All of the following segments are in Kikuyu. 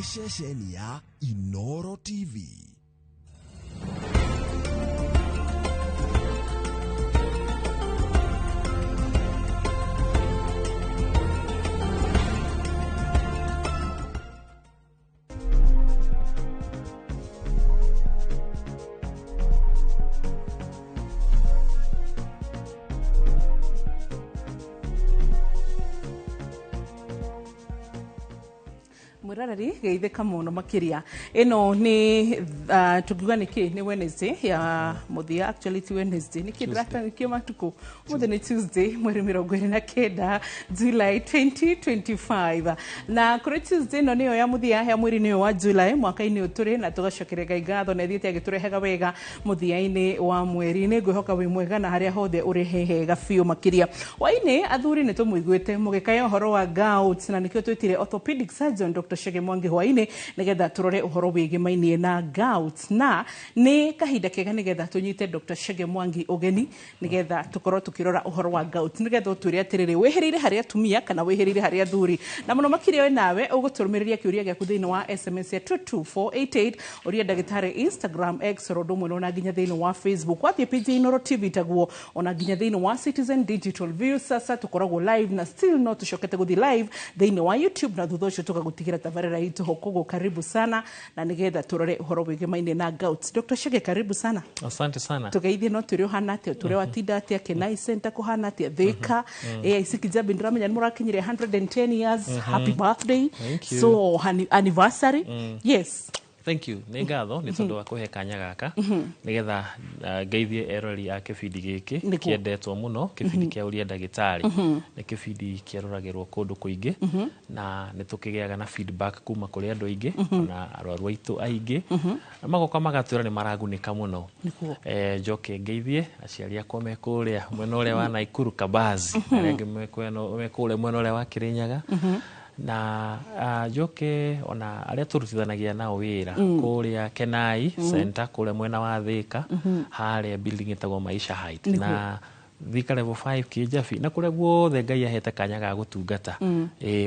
Nĩ ceceni ya Inoro TV. Mwiroreri, geithĩka mũno makĩria. Ĩno nĩ tũngiuga nĩ kĩ? Nĩ Wednesday ya mũthia. Actually ti Wednesday, nĩ kĩ ndĩratanĩkio matukũ? Ũmũthĩ nĩ Tuesday, mweri 29 July 2025, na kũrĩ Tuesday ĩno nĩyo ya mũthia ya mweri-inĩ ũyũ wa July mwaka-inĩ ũyũ tũrĩ, na tũgacokeria Ngai ngatho na ĩthiĩte agĩtũrehaga wega mũthia-inĩ wa mweri. Nĩ ngwĩhoka wĩ mwega na harĩa hothe ũrĩ he hega biũ makĩria. Hwainĩ athuri nĩ tũmũiguĩte mũgĩkaya ũhoro wa gout, na nĩkĩo twĩtire orthopedic surgeon Dr. Chege Mwangi hwainĩ nĩgetha tũrore ũhoro wĩgĩmainie na gout, na nĩ kahinda kega nĩgetha tũnyite Dr. Chege Mwangi ũgeni nĩgetha tũkorwo tũkĩrora ũhoro wa gout, nĩgetha ũtwĩre atĩrĩrĩ, wĩhĩrĩire harĩ atumia kana wĩhĩrĩire harĩ athuri? Na mũno makĩria we nawe ũgũtũrũmĩrĩria kĩũria gĩaku thĩinĩ wa SMS ya 22488, ũria ndagĩtarĩ Instagram, X, oro ũndũ ũmwe ona nginya thĩinĩ wa Facebook. Wathiĩ page ya Inoro TV taguo, ona nginya thĩinĩ wa Citizen Digital View. Sasa tũkoragwo live na still no tũcokete gũthiĩ live thĩinĩ wa YouTube, na thutha ũcio tũgagũtigĩra tabarĩra itũ ho. Koguo karibu sana, na nĩgetha tũrore ũhoro wĩgĩmaine na gout. Dr. Chege, karibu sana. Asante sana. Tũgeithie no twĩre ũhana atĩa, ũtũre watinda atĩa, Kenai Center kũhana atĩa, Thika, AIC Kijabi ndĩramenya nĩ mũrakinyire 110 years. Happy birthday. Thank you. So anniversary, yes. Thank you. Nĩ ngatho nĩ tondũ wa kũhe kanya gaka nĩgetha ngeithie eroreri a kĩbindi gĩkĩ kĩendetwo mũno, kĩbindi kĩa Ũria Ndagĩtarĩ. Nĩ kĩbindi kĩroragĩrwo kũndũ kũingĩ na nĩ tũkĩgĩaga na feedback kuma kũrĩ andũ aingĩ na arwaru aitũ aingĩ, na magoka magatwĩra nĩ maragunĩka mũno. Njoke ngeithie aciari akwa me kũrĩa mwena ũrĩa wa Naikuru Kabazi, na arĩa angĩ me kũrĩa mwena ũrĩa wa Kĩrĩnyaga, na njoke ona arĩa tũrutithanagia nao wĩra kũrĩa Kenai Center, kũrĩa mwena wa Thika, harĩa building ĩtagwo Maisha Height na Thika level 5 Kĩnjabi, na kũrĩa guothe Ngai ahete kanya ga gũtungata.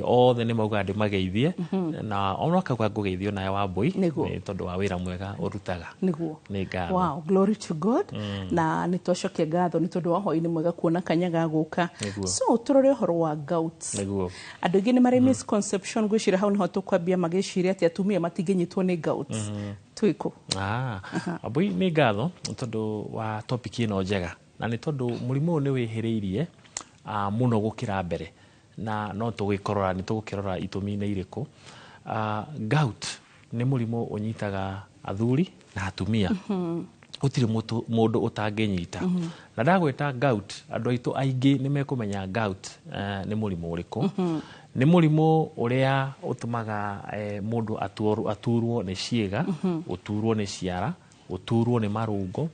Othe nĩ maugaga ndĩmageithie, na ona akauga ngũgeithio nawe Wambũi nĩ tondũ wa wĩra mwega ũrutaga. Nĩ ngatho. Wow, glory to God. Na nĩ twacokia ngatho nĩ tondũ wa hwainĩ mwega kuona kanya ga gũka. So tũrore ũhoro wa gout. Andũ aingĩ nĩ marĩ misconception, ngwĩciria hau nĩho tũkwambia, magĩciria atĩ atumia matingĩnyitwo nĩ gout. Twĩkũ? Wambũi, nĩ ngatho nĩ tondũ wa topic ĩno njega, na nĩ tondũ mũrimũ ũyũ nĩ wĩhĩrĩirie mũno gũkĩra mbere, na no tũgĩkorora nĩ tũgũkĩrora itũmi nĩ irĩkũ. Gout nĩ mũrimũ ũnyitaga athuri na atumia, gũtirĩ mũndũ ũtangĩnyita. Na ndagwĩta gout, andũ aitũ aingĩ nĩ mekũmenya gout nĩ mũrimũ ũrĩkũ. Nĩ mũrimũ ũrĩa ũtũmaga mũndũ aturwo nĩ ciĩga, ũturwo nĩ ciara, ũturwo nĩ marũngo,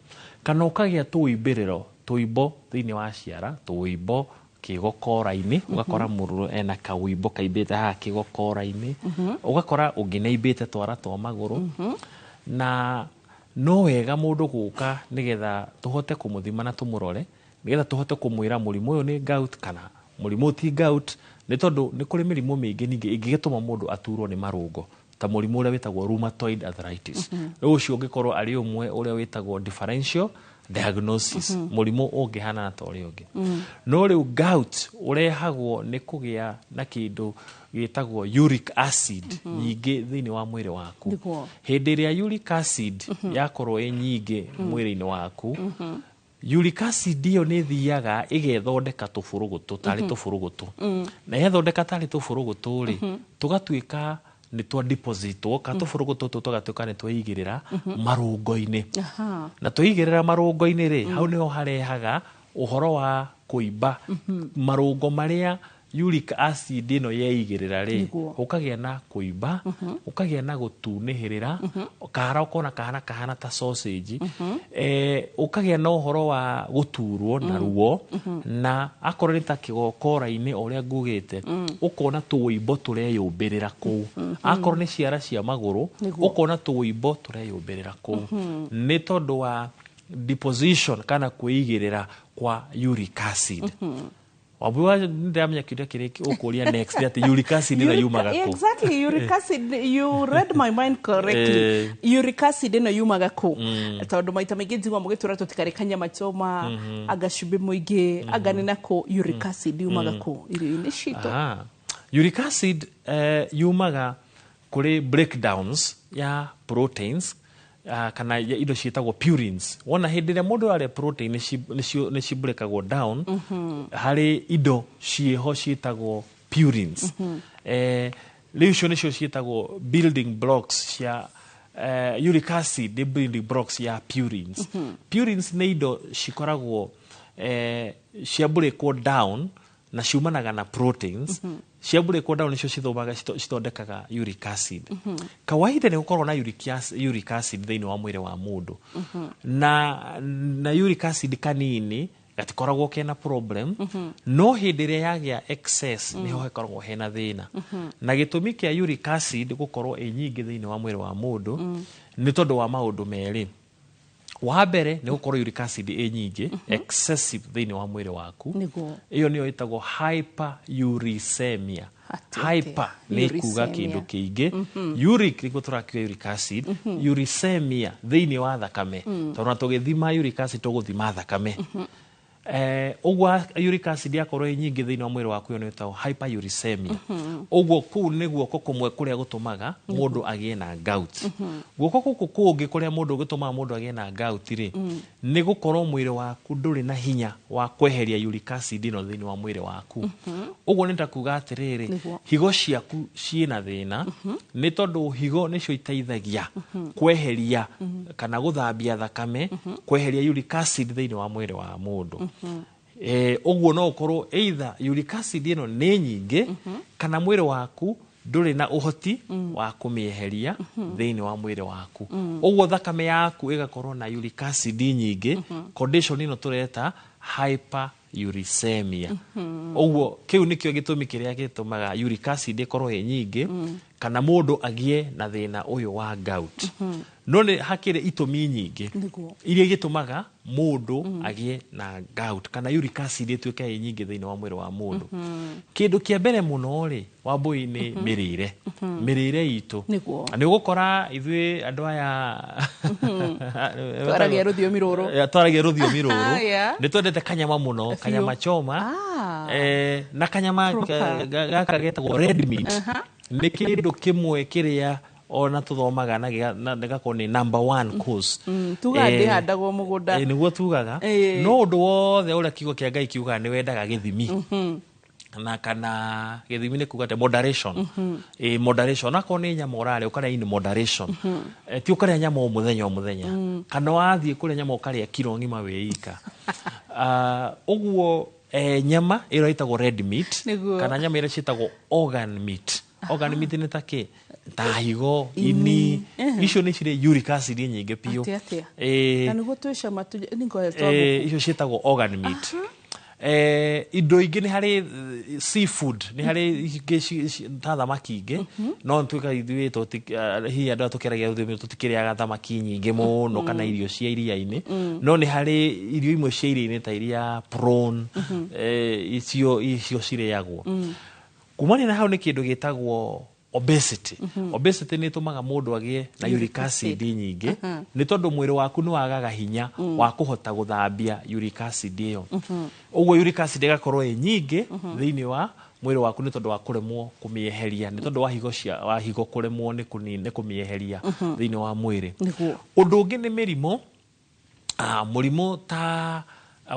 kana ũkagĩa tũimbĩrĩro, tũimbo thĩinĩ wa ciara, tũimbo kĩgokora-inĩ. Ũgakora mũndũ ena kawĩimbo kaimbĩte haha kĩgokora-inĩ, ũgakora ũngĩ nĩ aimbĩte twara twa magũrũ. Na no wega mũndũ gũka nĩgetha tũhote kũmũthima na tũmũrore, nĩgetha tũhote kũmwĩra mũrimũ ũyũ nĩ gout kana mũrimũ ũyũ ti gout, nĩ tondũ nĩ kũrĩ mĩrimũ mĩingĩ ningĩ ĩngĩgĩtũma mũndũ aturwo nĩ marũngo, ta mũrimũ ũrĩa wĩtagwo rheumatoid arthritis. Rĩu ũcio ũngĩkorwo arĩ ũmwe ũrĩa wĩtagwo differential diagnosis, mũrimũ ũngĩhanana ta ũrĩa ũngĩ. No rĩu gout ũrehagwo nĩ kũgĩa na kĩndũ gĩtagwo uric acid nyingĩ thĩinĩ wa mwĩrĩ waku. Hĩndĩ ĩrĩa uric acid yakorwo ĩ nyingĩ mwĩrĩ-inĩ waku, uric acid ĩyo nĩ ĩthiaga ĩgethondeka tũbũrũgũtũ, tarĩ tũbũrũgũtũ, na yethondeka tarĩ tũbũrũgũtũ rĩ, tũgatuĩka nĩ twa depositwo, ka tũbũrũgũtũ tũtũ tũgatuĩka nĩ tweigĩrĩra marũngo-inĩ. Na tweigĩrĩra marũngo-inĩ rĩ, hau nĩho harehaga ũhoro wa kũimba marũngo marĩa uric acid ĩno yeigĩrĩra rĩ. Ũkagĩa na kũimba, ũkagĩa na gũtunĩhĩrĩra kahara, ũkona kahana kahana ta sausage, ũkagĩa na ũhoro wa gũturwo na ruo, na akorwo nĩ ta kĩgokora-inĩ o ũrĩa ngugĩte, ũkona tũimbo tũreyũmbĩrĩra kũu. Akorwo nĩ ciara cia magũrũ, ũkona tũimbo tũreyũmbĩrĩra kũu, nĩ tondũ wa deposition kana kwĩigĩrĩra kwa uric acid. Wambui wa ndĩramenya kĩũria kĩrĩa ũkũria next nĩ atĩ uric acid ĩno yumaga kũ? Exactly, uric acid, you read my mind correctly. Uric acid ĩno yumaga kũ? Tondũ maita maingĩ njigua mũgĩtwĩra tũtikarĩe kanyama choma, anga cumbĩ mũingĩ, anga nĩ nakũ. Uric acid yumaga kũ irio-inĩ citũ? Aha. Uric acid yumaga kũrĩ breakdowns ya proteins kana ya indo ciĩtagwo purines. Wona hĩndĩ ĩrĩa mũndũ arĩa protein nĩ cibreakagwo down harĩ indo ciĩho ciĩtagwo purines. Rĩu icio nĩcio ciĩtagwo building blocks cia uric acid, nĩ building blocks ya purines. Purines nĩ indo cikoragwo ciambũrĩkwo down na ciumanaga na proteins. Ciambũrĩkwo down nĩcio cithomaga cithondekaga uric acid. Kawaida nĩ gũkorwo na uric acid thĩinĩ wa mwĩrĩ wa mũndũ, na uric acid kanini gatikoragwo kena problem, no hĩndĩ ĩrĩa yagĩa excess nĩho hekoragwo hena thĩna. Na gĩtũmi kĩa uric acid gũkorwo ĩ nyingĩ thĩinĩ wa mwĩrĩ wa mũndũ nĩ tondũ wa maũndũ merĩ. Wa mbere nĩ gũkorwo uric acid ĩ nyingĩ, excessive, thĩinĩ wa mwĩrĩ waku. Ĩyo nĩyo ĩtagwo hyperuricemia. Atĩ, Hyper nĩ kuga uricemia. kĩndũ kĩingĩ, uric nĩguo tũrakiuga uric acid, uricemia thĩinĩ wa thakame, tondũ na tũgĩthima uric acid tũgũthima thakame. Ũguo uric acid yakorwo ĩ nyingĩ thĩinĩ wa mwĩrĩ waku, ĩyo nĩ ĩtagwo hyperuricemia. Ũguo kũu nĩ guoko kũmwe kũrĩa gũtũmaga mũndũ agĩe na gout. Guoko gũkũ kũngĩ kũrĩa mũndũ gũtũmaga mũndũ agĩe na gout rĩ, nĩ gũkorwo mwĩrĩ waku ndũrĩ na hinya wa kweheria uric acid ĩno thĩinĩ wa mwĩrĩ waku. Ũguo nĩ ta kuga atĩrĩrĩ, higo ciaku ciĩna thĩna, nĩ tondũ higo nĩcio iteithagia kweheria kana gũthambia thakame, kweheria uric acid thĩinĩ wa mwĩrĩ wa mũndũ. Ũguo no ũkorwo either uric acid ĩno nĩ nyingĩ kana mwĩrĩ waku ndũrĩ na ũhoti wa kũmĩeheria thĩinĩ wa mwĩrĩ waku, ũguo thakame yaku ĩgakorwo na uric acid nyingĩ, condition ĩno tũreta hyperuricemia. Ũguo kĩu nĩkĩo gĩtũmi kĩrĩa gĩtũmaga uric acid ĩkorwo ĩ nyingĩ kana mũndũ agĩe na thĩna ũyũ wa gout. No nĩ hakĩrĩ itũmi nyingĩ iria igĩtũmaga mũndũ agĩe na gout kana uric acid ĩtuĩke ĩ nyingĩ thĩinĩ wa mwĩrĩ wa mũndũ. Kĩndũ kĩa mbere mũno rĩ, Wambũi, nĩ mĩrĩre itũ. Nĩ ũgũkora ithuĩ andũ aya Twaragia rũthiomi rũrũ. Twaragia rũthiomi rũrũ, nĩ twendete kanyama mũno, kanyama choma, na kanyama gaka getagwo red meat nĩ kĩndũ kĩmwe kĩrĩa ona tũthomaga na gĩgakorwo nĩ number one cause. Tugaga ndĩhandagwo mũgũnda. Nĩguo tugaga. No ũndũ wothe ũrĩa kiugo kĩa Ngai kiugaga nĩ wendaga gĩthimi, na kana gĩthimi nĩ kuga atĩ moderation. Moderation, akorwo nĩ nyama ũrarĩa, ũkarĩa in moderation. Ti ũkarĩa nyama o mũthenya o mũthenya, kana wathiĩ kũrĩa nyama ũkarĩa kiro ng'ima wĩ ika. Ũguo nyama ĩyo ĩtagwo red meat kana nyama iria ciĩtagwo organ meat. Organ meat nĩ ta kĩ? Ta higo, ini, icio nĩ cirĩ uric acid nyingĩ biũ. Atĩ atĩa? Na nĩguo twĩcama nĩ ngoya Icio ciĩtagwo organ meat. Indo ingĩ nĩ harĩ seafood, nĩ harĩ ingĩ ta thamaki ingĩ, no nĩtuĩka ithuĩ hihi andũ arĩa tũkĩaragia rũthiomi tũtikĩrĩaga thamaki nyingĩ mũno kana irio cia iria-inĩ, no nĩ harĩ irio imwe cia iria-inĩ ta iria prawn, icio cirĩagwo. Kumania na hau nĩ kĩndũ gĩtagwo obesity. Obesity nĩ ĩtũmaga mũndũ agĩe na uric acid nyingĩ, nĩ tondũ mwĩrĩ waku nĩ wagaga hinya wa kũhota gũthambia uric acid ĩyo. Ũguo uric acid ĩgakorwo ĩ nyingĩ thĩinĩ wa mwĩrĩ waku nĩ tondũ wa kũremwo kũmĩeheria, nĩ tondũ wa higo cia wa higo kũremwo nĩ kũmĩeheria thĩinĩ wa mwĩrĩ. Ũndũ ũngĩ nĩ mĩrimũ, mũrimũ ta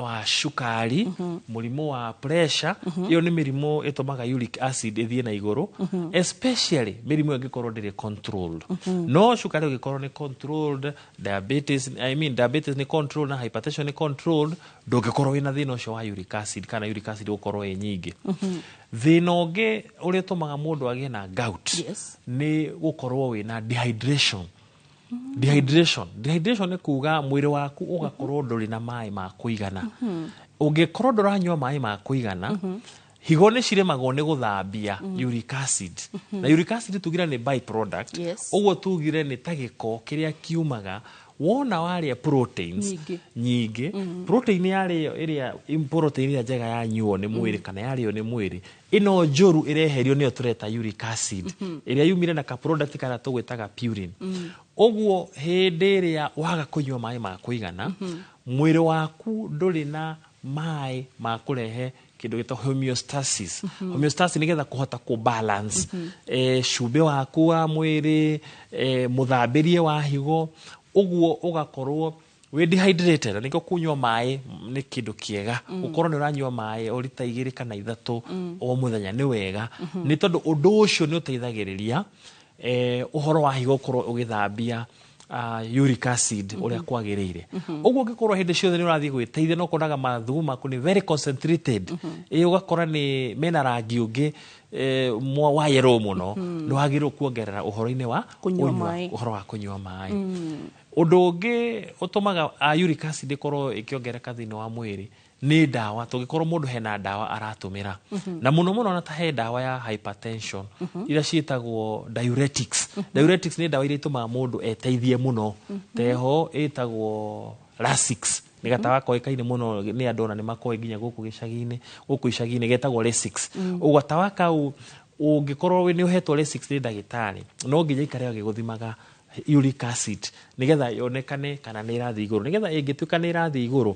wa cukari, mũrimũ wa pressure. Ĩyo nĩ mĩrimũ ĩtũmaga uric acid ĩthiĩ na igũrũ, especially mĩrimũ ĩyo ĩngĩkorwo ndĩrĩ controlled. No cukari ũngĩkorwo nĩ controlled, diabetes, I mean diabetes nĩ controlled na hypertension nĩ controlled, ndũngĩkorwo wĩna thĩna ũcio wa uric acid kana uric acid gũkorwo ĩ nyingĩ. Thĩna ũngĩ ũrĩa ũtũmaga mũndũ agĩe na gout nĩ gũkorwo wĩna dehydration. Dehydration nĩ kuga mwĩrĩ waku ũgakorwo ndũrĩ na maĩ ma kũigana. Ũngĩkorwo ndũranyua maĩ ma kũigana, higo nĩ ciremagwo nĩ gũthambia uric acid, na uric acid tugire nĩ byproduct. Ũguo tugire nĩ ta gĩko kĩrĩa kiumaga Wona warĩa proteins Nyingĩ. nyingĩ, protein yarĩo ĩrĩa protein ĩrĩa njega yanyuo nĩ mwĩrĩ kana yarĩo nĩ mwĩrĩ, ĩno njũru ĩreherio nĩyo tũreta uric acid, ĩrĩa yumire na ka product karĩa tũgwĩtaga purine. Ũguo hĩndĩ ĩrĩa waga kũnyua maĩ ma kũigana, mwĩrĩ waku ndũrĩ na maĩ ma kũrehe kĩndũ gĩtagwo homeostasis. Homeostasis nĩgetha kũhota kũ balance cumbĩ waku wa mwĩrĩ, mũthambĩrie wa higo. Ũguo ũgakorwo wĩ dehydrated, na nĩkĩo kũnyua maĩ nĩ kĩndũ kĩega. Ũkorwo nĩ ũranyua maĩ o rita 2 kana 3 o mũthenya nĩ wega, nĩ tondũ ũndũ ũcio nĩ ũteithagĩrĩria ũhoro wa higo ũkorwo ũgĩthambia uric acid ũrĩa kwagĩrĩire. Ũguo ũngĩkorwo hĩndĩ ciothe nĩ ũrathiĩ gwĩteithia, no ũkonaga mathugumo maku nĩ very concentrated, ĩ ũgakora nĩ mena rangi ũngĩ wa yellow mũno, nĩ wagĩrĩirwo kuongerera ũhoro-inĩ wa Kũnyua maĩ. Ũhoro wa kũnyua maĩ. Ũndũ ũngĩ ũtũmaga uric acid ĩkorwo ĩkĩongerereka thĩinĩ wa mwĩrĩ nĩ ndawa. Tũngĩkorwo mũndũ hena ndawa aratũmĩra, na mũno mũno ona ta he ndawa ya hypertension iria ciĩtagwo diuretics. Diuretics nĩ ndawa iria itũmaga mũndũ eteithie mũno. Teho ĩtagwo Lasix, nĩ gatawa koĩkaine mũno nĩ andũ, ona nĩ makoĩ nginya gũkũ gĩcagi-inĩ, gũkũ icagi-inĩ getagwo Lasix. Ũguo gatawa kau ũngĩkorwo nĩ ũhetwo Lasix nĩ ndagĩtarĩ, no nginya ikare agĩgũthimaga uric acid nĩgetha yonekane kana nĩ ĩrathiĩ igũrũ, nĩgetha ĩngĩtuĩka nĩ ĩrathiĩ igũrũ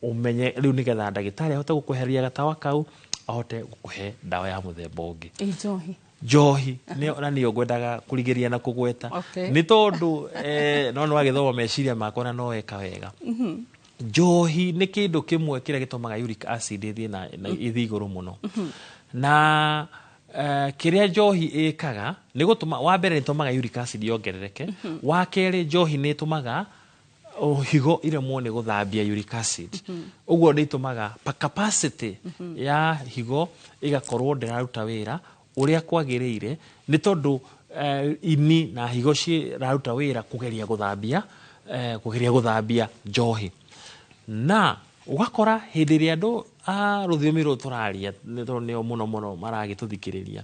ũmenye rĩu, nĩgetha ndagĩtarĩ ahote gũkweheria gatawa kau, ahote gũkũhe ndawa ya mũthemba ũngĩ. Ĩ njohi? Njohi nĩyo, na nĩyo ngwendaga kũrigĩrĩria na kũgweta, nĩ tondũ no nĩ wagĩthoma meciria makwa na no weka wega. Njohi nĩ kĩndũ kĩmwe kĩrĩa gĩtũmaga uric acid ĩthiĩ na ĩthiĩ igũrũ mũno. Na kĩrĩa njohi ĩkaga nĩ gũtũma, wa mbere nĩ ĩtũmaga uric acid yongerereke, wa kerĩ njohi nĩ ĩtũmaga higo iremwo nĩ gũthambia uric acid. Ũguo nĩ ĩtũmaga capacity ya higo ĩgakorwo ndĩraruta wĩra ũrĩa kwagĩrĩire, nĩ tondũ ini na higo ciraruta wĩra kũgeria gũthambia njohi. Na ũgakora hĩndĩ ĩrĩa andũ a rũthiomi rũrũ tũraria, nĩ tondũ nĩo mũno mũno maragĩtũthikĩrĩria,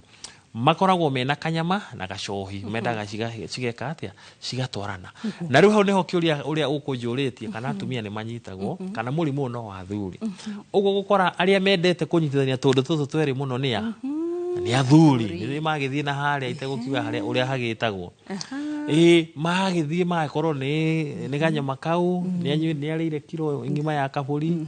makoragwo mena kanyama na gacohi, mendaga cigeka atĩa, cigatwarana. Na rĩu hau nĩho kĩũria ũrĩa ũkũnjũrĩtie, kana atumia nĩ manyitagwo kana mũrimũ ũyũ no wa athuri. Ũguo gũkora arĩa mendete kũnyitithania tũndũ tũtũ twerĩ mũno nĩ nĩ athuri, nĩ magĩthiĩ na harĩa itegũkiuga harĩa ũrĩa hagĩtagwo, ĩ magĩthiĩ magakorwo nĩ kanyama kau, nĩ arĩire kiro ng'ima ya kabũri,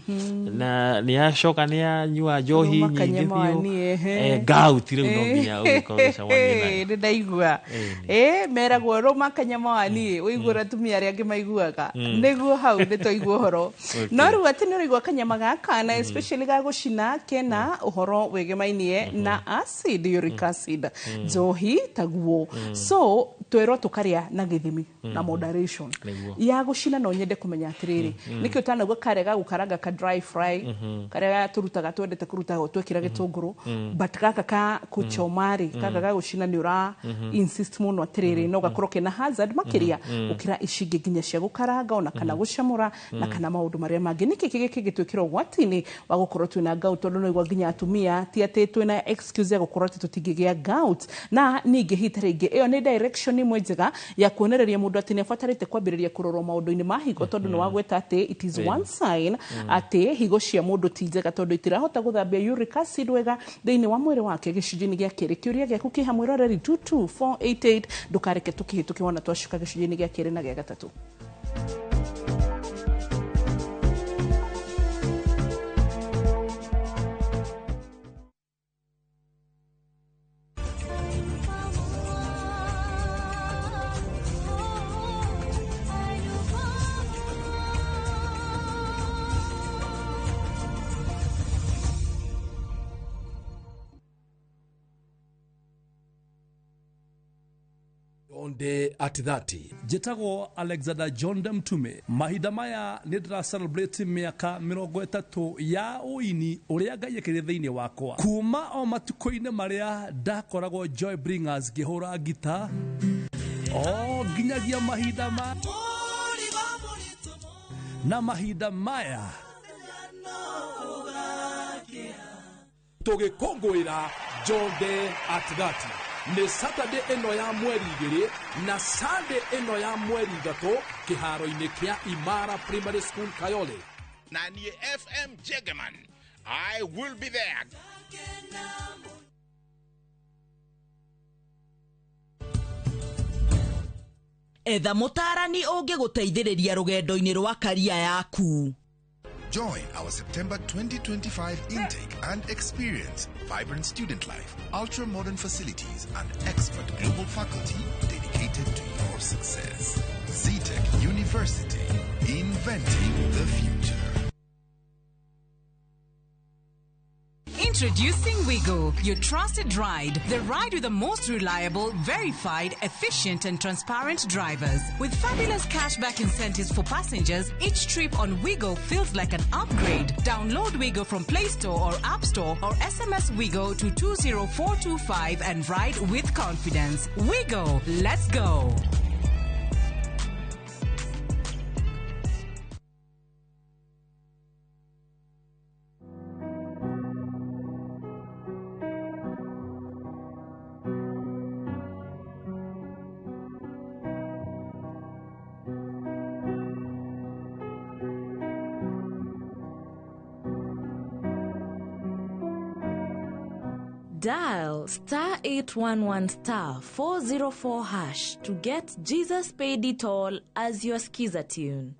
na nĩ acoka nĩ anyua njohi Rũma nyingĩ kanyama biũ. wani, ehe. Gout rĩu no nginya ũgĩkorwo ũgĩcemania nayo. Nĩ ndaigua. Ĩni. Ĩ meragwo rũma kanyama wani, ũiguaga atumia arĩa angĩ maiguaga nĩguo hau nĩ twaigua ũhoro. No rĩu atĩ nĩ ũraigua kanyama gaka, na especially ga gũcina, kena ũhoro wĩgemainie na acid, uric acid, njohi taguo. So twerwo tũkarĩa na gĩthimi na moderation. Nĩguo. Ya gũcina, no nyende kũmenya atĩrĩrĩ, nĩkĩ ũtanaigua karĩa ga gũkaranga, ka dry fry karĩa tũrutaga, twendete kũruta twekĩra gĩtũngũrũ, but gaka ka kũchoma rĩ, gaka ga gũcina nĩ ũra insist mũno atĩrĩrĩ no gakorwo kena hazard makĩria gũkĩra ici ingĩ nginya cia gũkaranga ona kana gũcamũra na kana maũndũ marĩa mangĩ? Nĩkĩ kĩngĩ kĩngĩtwĩkĩra ũgwati-inĩ wa gũkorwo twĩna gout? Tondũ no igua nginya atumia ti atĩ twĩna excuse ya gũkorwo atĩ tũtingĩgĩa gout. Na ningĩ hita rĩngĩ ĩyo nĩ direction ĩmwe njega ya kuonereria mũndũ atĩ nĩ abatarĩte kwambĩrĩria kũrorwo maũndũ-inĩ ma higo, tondũ nĩ wagweta atĩ it is one sign atĩ higo cia mũndũ ti njega, tondũ itirahota gũthambia uric acid wega thĩinĩ wa mwĩrĩ wake. Gĩcunjĩ-inĩ gĩa kerĩ, kĩũria gĩaku kĩ hamwe roreri 22488, ndũkareke tũkĩhĩtũke wona twacoka gĩcunjĩ-inĩ gĩa kerĩ na gĩa gatatũ. Jonde at 30. Njĩtagwo Alexander John de Mtume. Mahinda maya nĩ ndĩra celebrate mĩaka 30 ya ũini ũrĩa Ngai ekĩrire thĩinĩ wakwa, kuma o matukũ-inĩ marĩa ndakoragwo Joy Bringers ngĩhũra ngita o nginyagia mahinda ma na mahinda maya. Tũgĩkũngũĩra Jonde at 30. Nĩ Saturday ĩno ya mweri 2 na Sunday ĩno ya mweri 3 kĩharo-inĩ kĩa Imara Primary School Kayole. Na niĩ FM Jegeman, I will be there. Etha mũtaarani ũngĩgũteithĩrĩria rũgendo-inĩ rwa karia yaku. Join our September 2025 intake and experience vibrant student life, ultra-modern facilities, and expert global faculty dedicated to your success. Zetech University, inventing the future. Introducing Wigo, your trusted ride. The ride with the most reliable, verified, efficient, and transparent drivers. With fabulous cashback incentives for passengers, each trip on Wigo feels like an upgrade. Download Wigo from Play Store or App Store or SMS Wigo to 20425 and ride with confidence. Wigo, let's go. Dial star 811 star 404 hash to get Jesus Paid It All as your skiza tune.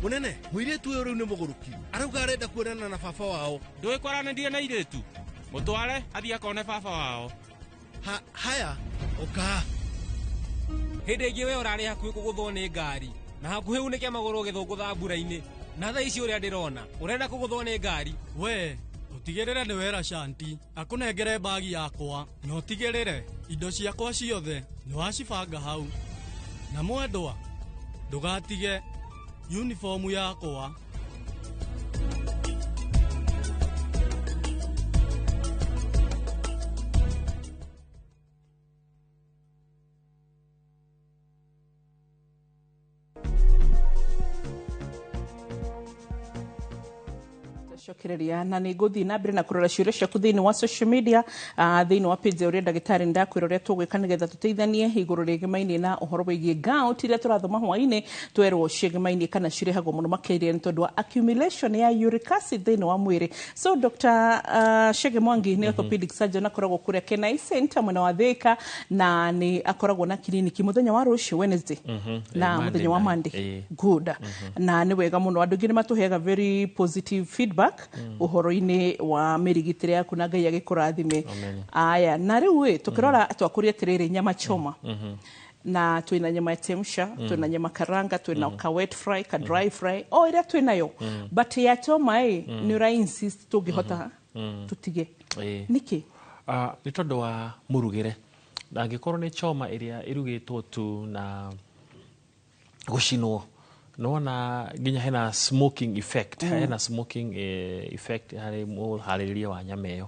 Munene, mũirĩtu ũyũ rĩu nĩ mũgũrũki. Arauga arenda kuonana na baba wao. Ndũĩ kwaranĩria na irĩtu? Mũtware athiĩ akone baba wao. Ha, haya, ũka. Hĩndĩ ĩngĩ we ũrarĩ hakuhĩ kũgũthwo nĩ ngari na hakuhĩ unĩke magũrũ ũgĩthũngũtha mbura-inĩ. Na thaa ici ũrĩa ndĩrona ũrenda kũgũthwo nĩ ngari. We ũtigĩrĩre nĩ wera Shanti akũnengere mbagi yakwa na ũtigĩrĩre indo ciakwa ciothe nĩ wacibanga hau. Na mwendwa ndũgatige uniformu yakwa. Cokereria na nä ngå na mbere na kå rora ciå ciaku thä wa social media, thä wa page ya å rä a ndagätarä ndakwä ra å rä a tå gwä ka nä getha tå teithanie igå rå rä na å horo wä giä gout iria tå rathoma hwainä twerwo ciägemainä kana cirehagwo må no makä nä tondå wa accumulation ya uric acid thä wa mwä. So Dr. Chege Mwangi nä orthopedic surgeon akoragwo kå rä a Kenai Center mwena wa Thika na nä akoragwo na kiriniki må thenya wa rå cio Wednesday na må thenya wa Monday. Good. Na nä wega må no andå aingä nä matå heaga very positive feedback uhoro-inĩ wa mĩrigitĩre yaku na Ngai agĩkũrathime. Aya, na rĩu ĩ tũkĩrora twakũria atĩrĩrĩ nyama choma na twĩna nyama ya chemsha, twĩna nyama karanga, twĩna ka wet fry, ka dry fry, o ĩrĩa twĩnayo, but ya choma ĩ nĩ ũra insist tũngĩhota tũtige nĩkĩ? Nĩ tondũ wa mũrugĩre. Na angĩkorwo nĩ choma ĩrĩa ĩrugĩtwo tu na gũcinwo, nona nginya hena smoking effect, hena smoking effect harĩ mũharĩrĩria wa nyama ĩyo.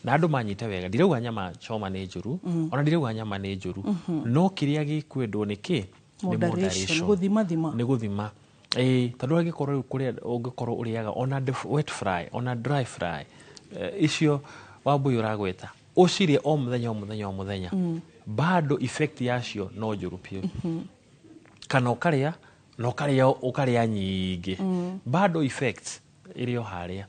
Na andũ manyite wega, ndirauga nyama choma nĩ njũru, ona ndirauga nyama nĩ njũru, no kĩrĩa gĩkwendwo nĩ kĩ? Nĩ moderation, gũthima thima, nĩ gũthima. Tondũ angĩkorwo rĩu kũrĩa ũngĩkorwo ũrĩaga ona wet fry ona dry fry, icio Wambui ũragweta ũcirĩe o mũthenya o mũthenya o mũthenya, bado effect yacio no njũru biũ. Kana ũkarĩa na ũkarĩa nyingĩ, bado effects ĩrĩ o harĩa.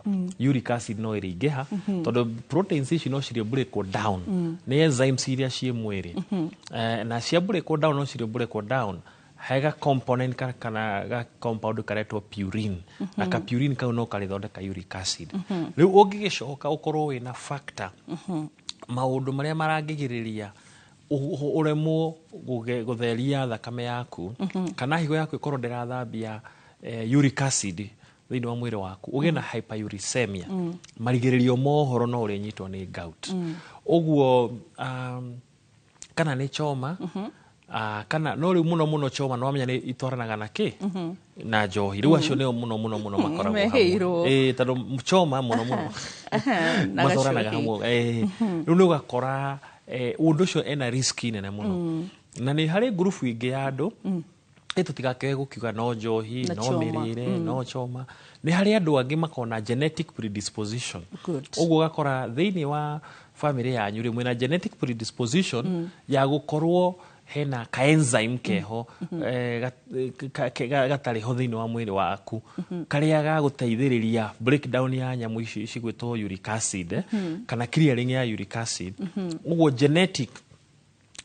Uric acid no ĩrĩingĩha tondũ proteins ici no cirĩ break down nĩ enzymes iria ciĩ mwĩrĩ, na cia break down no cirĩ break down hega component kana ga compound karetwo purine, na ka purine kau no karĩthondeka uric acid. Rĩu ũngĩgĩcoka ũkorwo wĩna factor maũndũ marĩa marangĩgirĩrĩria ũremwo gũtheria thakame yaku, kana higo yaku ĩkorwo ndĩrathambia uric acid thĩinĩ wa mwĩrĩ waku, ũgĩe na hyperuricemia, marigĩrĩrio mohoro no ũrĩnyitwo nĩ gout. Ũguo kana nĩ choma, kana no rĩu mũno mũno choma no wamenya nĩ itwaranaga na kĩ? Na njohi. Rĩu acio nĩo mũno mũno mũno makoragwo hamwe, tondũ choma mũno mũno matwaranaga hamwe. Rĩu nĩ ũgakora ũndũ ũcio ena risk nene mũno. Na nĩ harĩ ngurubu ingĩ ya andũ Ĩ tũtigakĩoe gũkiuga no njohi, Na no choma. mĩrĩre, no choma. Nĩ harĩ andũ angĩ makona genetic predisposition. Ũguo ũgakora thĩinĩ wa family yanyu rĩ, mwĩna genetic predisposition ya gũkorwo hena ka enzyme keho, gatarĩ ho thĩinĩ wa mwĩrĩ waku, karĩa gagũteithĩrĩria breakdown ya nyamũ ici cigwĩtwo uric acid, kana clearing ya uric acid. Ũguo genetic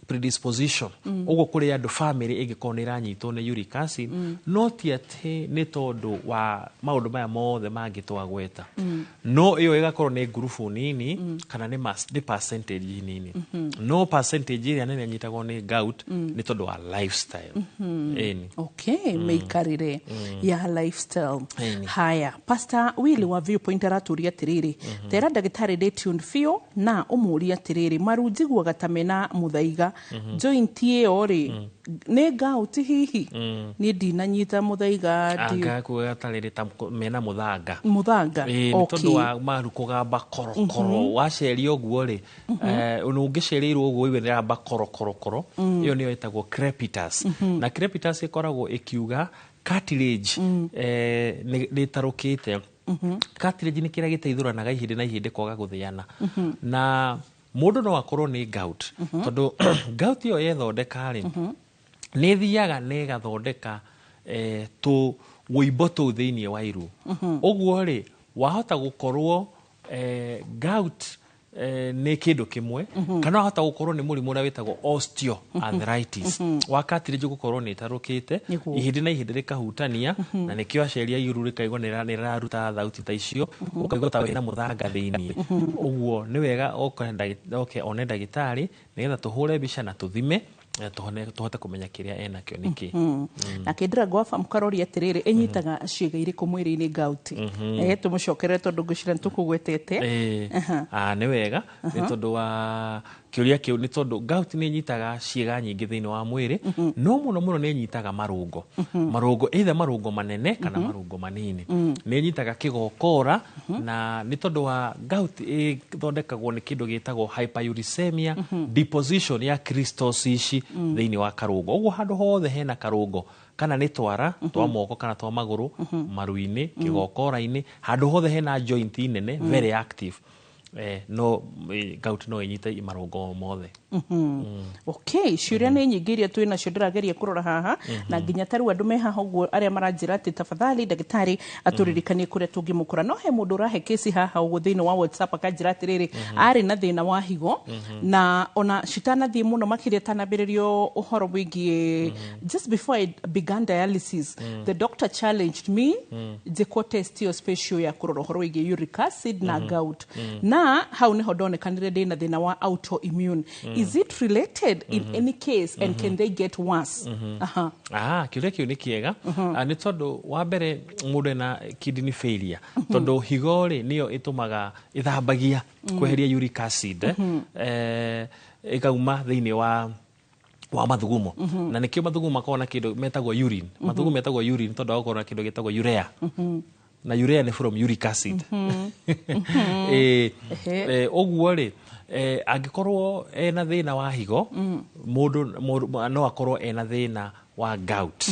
predisposition. Ũguo kũrĩ andũ family ĩngĩkorwo nĩ ĩranyitwo nĩ uric acid, no ti atĩ nĩ tondũ wa maũndũ maya mothe mangĩ twagweta. No ĩyo ĩgakorwo nĩ ngurubu nini, kana nĩ percentage nini. No percentage ĩrĩa nene ĩnyitagwo nĩ gout nĩ tondũ wa lifestyle. Ĩni. Okay, mĩikarĩre ya lifestyle. Ĩni. Haya, Pastor Willy wa Viewpoint aratũria atĩrĩrĩ, tera ndagĩtarĩ ndĩ tuned biũ, na ũmũrie atĩrĩrĩ, maru njiguaga ta mena mũthaiga, joint ĩyo rĩ, nĩ gout hihi? Niĩ ndinanyita mũthaiga Anga kuga gatarĩrĩ ta mena mũthanga. Mũthanga. Ĩĩ, nĩ tondũ wa maru kũgamba korokoro. Waceria ũguo rĩ, ũngĩcereirwo ũguo iwe nĩramba korokorokoro, ĩyo nĩyo ĩtagwo crepitus. Na crepitus ĩkoragwo ĩkiuga cartilage nĩ ĩtarũkĩte. Cartilage nĩ kĩrĩa gĩteithũranaga ihĩndĩ na ihĩndĩ kwaga gũthĩana. Na mũndũ no akorwo nĩ gout, tondũ gout ĩyo yethondeka rĩ, nĩ ĩthiaga na ĩgathondeka tũ wũimbo tũu thĩinĩ wa iru. Ũguo rĩ, wahota gũkorwo gout nĩ kĩndũ kĩmwe, kana wahota gũkorwo nĩ mũrimũ ũrĩa wĩtagwo osteoarthritis, wa cartilage gũkorwo nĩ ĩtarũkĩte, ihĩndĩ na ihĩndĩ rĩkahutania, na nĩkĩo aceria iru rĩkaigua nĩ rĩraruta thauti ta icio, ũkaigua ta wĩna mũthanga thĩinĩ. Ũguo nĩ wega oke one ndagĩtarĩ, nĩgetha tũhũre mbica na tũthime, tũhote kũmenya kĩrĩa enakĩo nĩkĩ. Nake Ndĩrangũ wa Famu karoria atĩrĩrĩ, ĩnyitaga ciĩga irĩkũ mwĩrĩ-inĩ gout? Tũmũcokerere tondũ ngwĩciria nĩ tũkũgwetete. Nĩ wega nĩ tondũ wa kĩũria kĩu, nĩ tondũ gout nĩ ĩnyitaga ciĩga nyingĩ thĩinĩ wa mwĩrĩ, no mũno mũno nĩ ĩnyitaga marũngo, marũngo either marũngo manene kana marũngo manini. Nĩ ĩnyitaga kĩgokora, na nĩ tondũ wa gout ĩthondekagwo nĩ kĩndũ gĩtagwo hyperuricemia, deposition ya crystals ici thĩinĩ wa karũngo. Ũguo handũ hothe hena karũngo, kana nĩ twara twa moko kana twa magũrũ, maru-inĩ, kĩgokora-inĩ, handũ hothe hena joint nene very active, no gout no ĩnyite marũngo mothe. Okay, ciũria nĩ nyingĩ iria twĩ nacio ndĩrageria kũrora haha, na nginya ta rĩu andũ me haha ũguo arĩa maranjĩra atĩ tafadhali ndagĩtarĩ atũririkanie kũrĩa tũngĩmũkora. No he mũndũ ũrahe kesi haha ũguo thĩinĩ wa WhatsApp, akanjĩra atĩrĩrĩ, arĩ na thĩna wa higo, na ona citanathiĩ mũno makĩria tanambĩrĩrio ũhoro wĩgiĩ, just before I began dialysis, the doctor challenged me njĩkwo test ĩyo special ya kũrora ũhoro wĩgiĩ uric acid na gout, na hau nĩho ndonekanire ndĩna thĩna wa autoimmune. Is it related in any case, and can they get worse? Aha. Kĩũria kĩu nĩ kĩega. Nĩ tondũ wa mbere mũndũ ena kidney failure, tondũ higo rĩ, nĩyo ĩtũmaga ĩthambagia kweheria uric acid, ĩkauma thĩinĩ wa mathugumo, na nĩkĩo mathugumo makoragwo na kĩndũ metagwo urine. Mathugumo metagwo urine tondũ wa gũkorwo na kĩndũ gĩtagwo urea, na urea nĩ from uric acid. Ũguo rĩ, angĩkorwo ena thĩna wa higo, mũndũ no akorwo ena thĩna wa gout.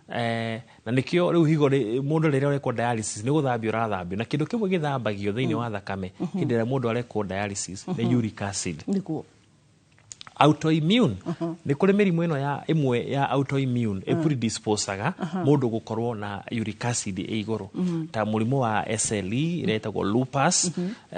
Na nĩkĩo rĩu higo mũndũ rĩrĩa ũrekwo dialysis nĩ gũthambio ũrathambio, na kĩndũ kĩmwe gĩthambagio thĩinĩ wa thakame hĩndĩ ĩrĩa mũndũ arekwo dialysis nĩ uric acid. Autoimmune, nĩ kũrĩ mĩrimũ ĩno ya ĩmwe ya autoimmune ĩpredisposaga mũndũ gũkorwo na uric acid ĩ igũrũ, ta mũrimũ wa SLE ĩrĩa ĩtagwo lupus,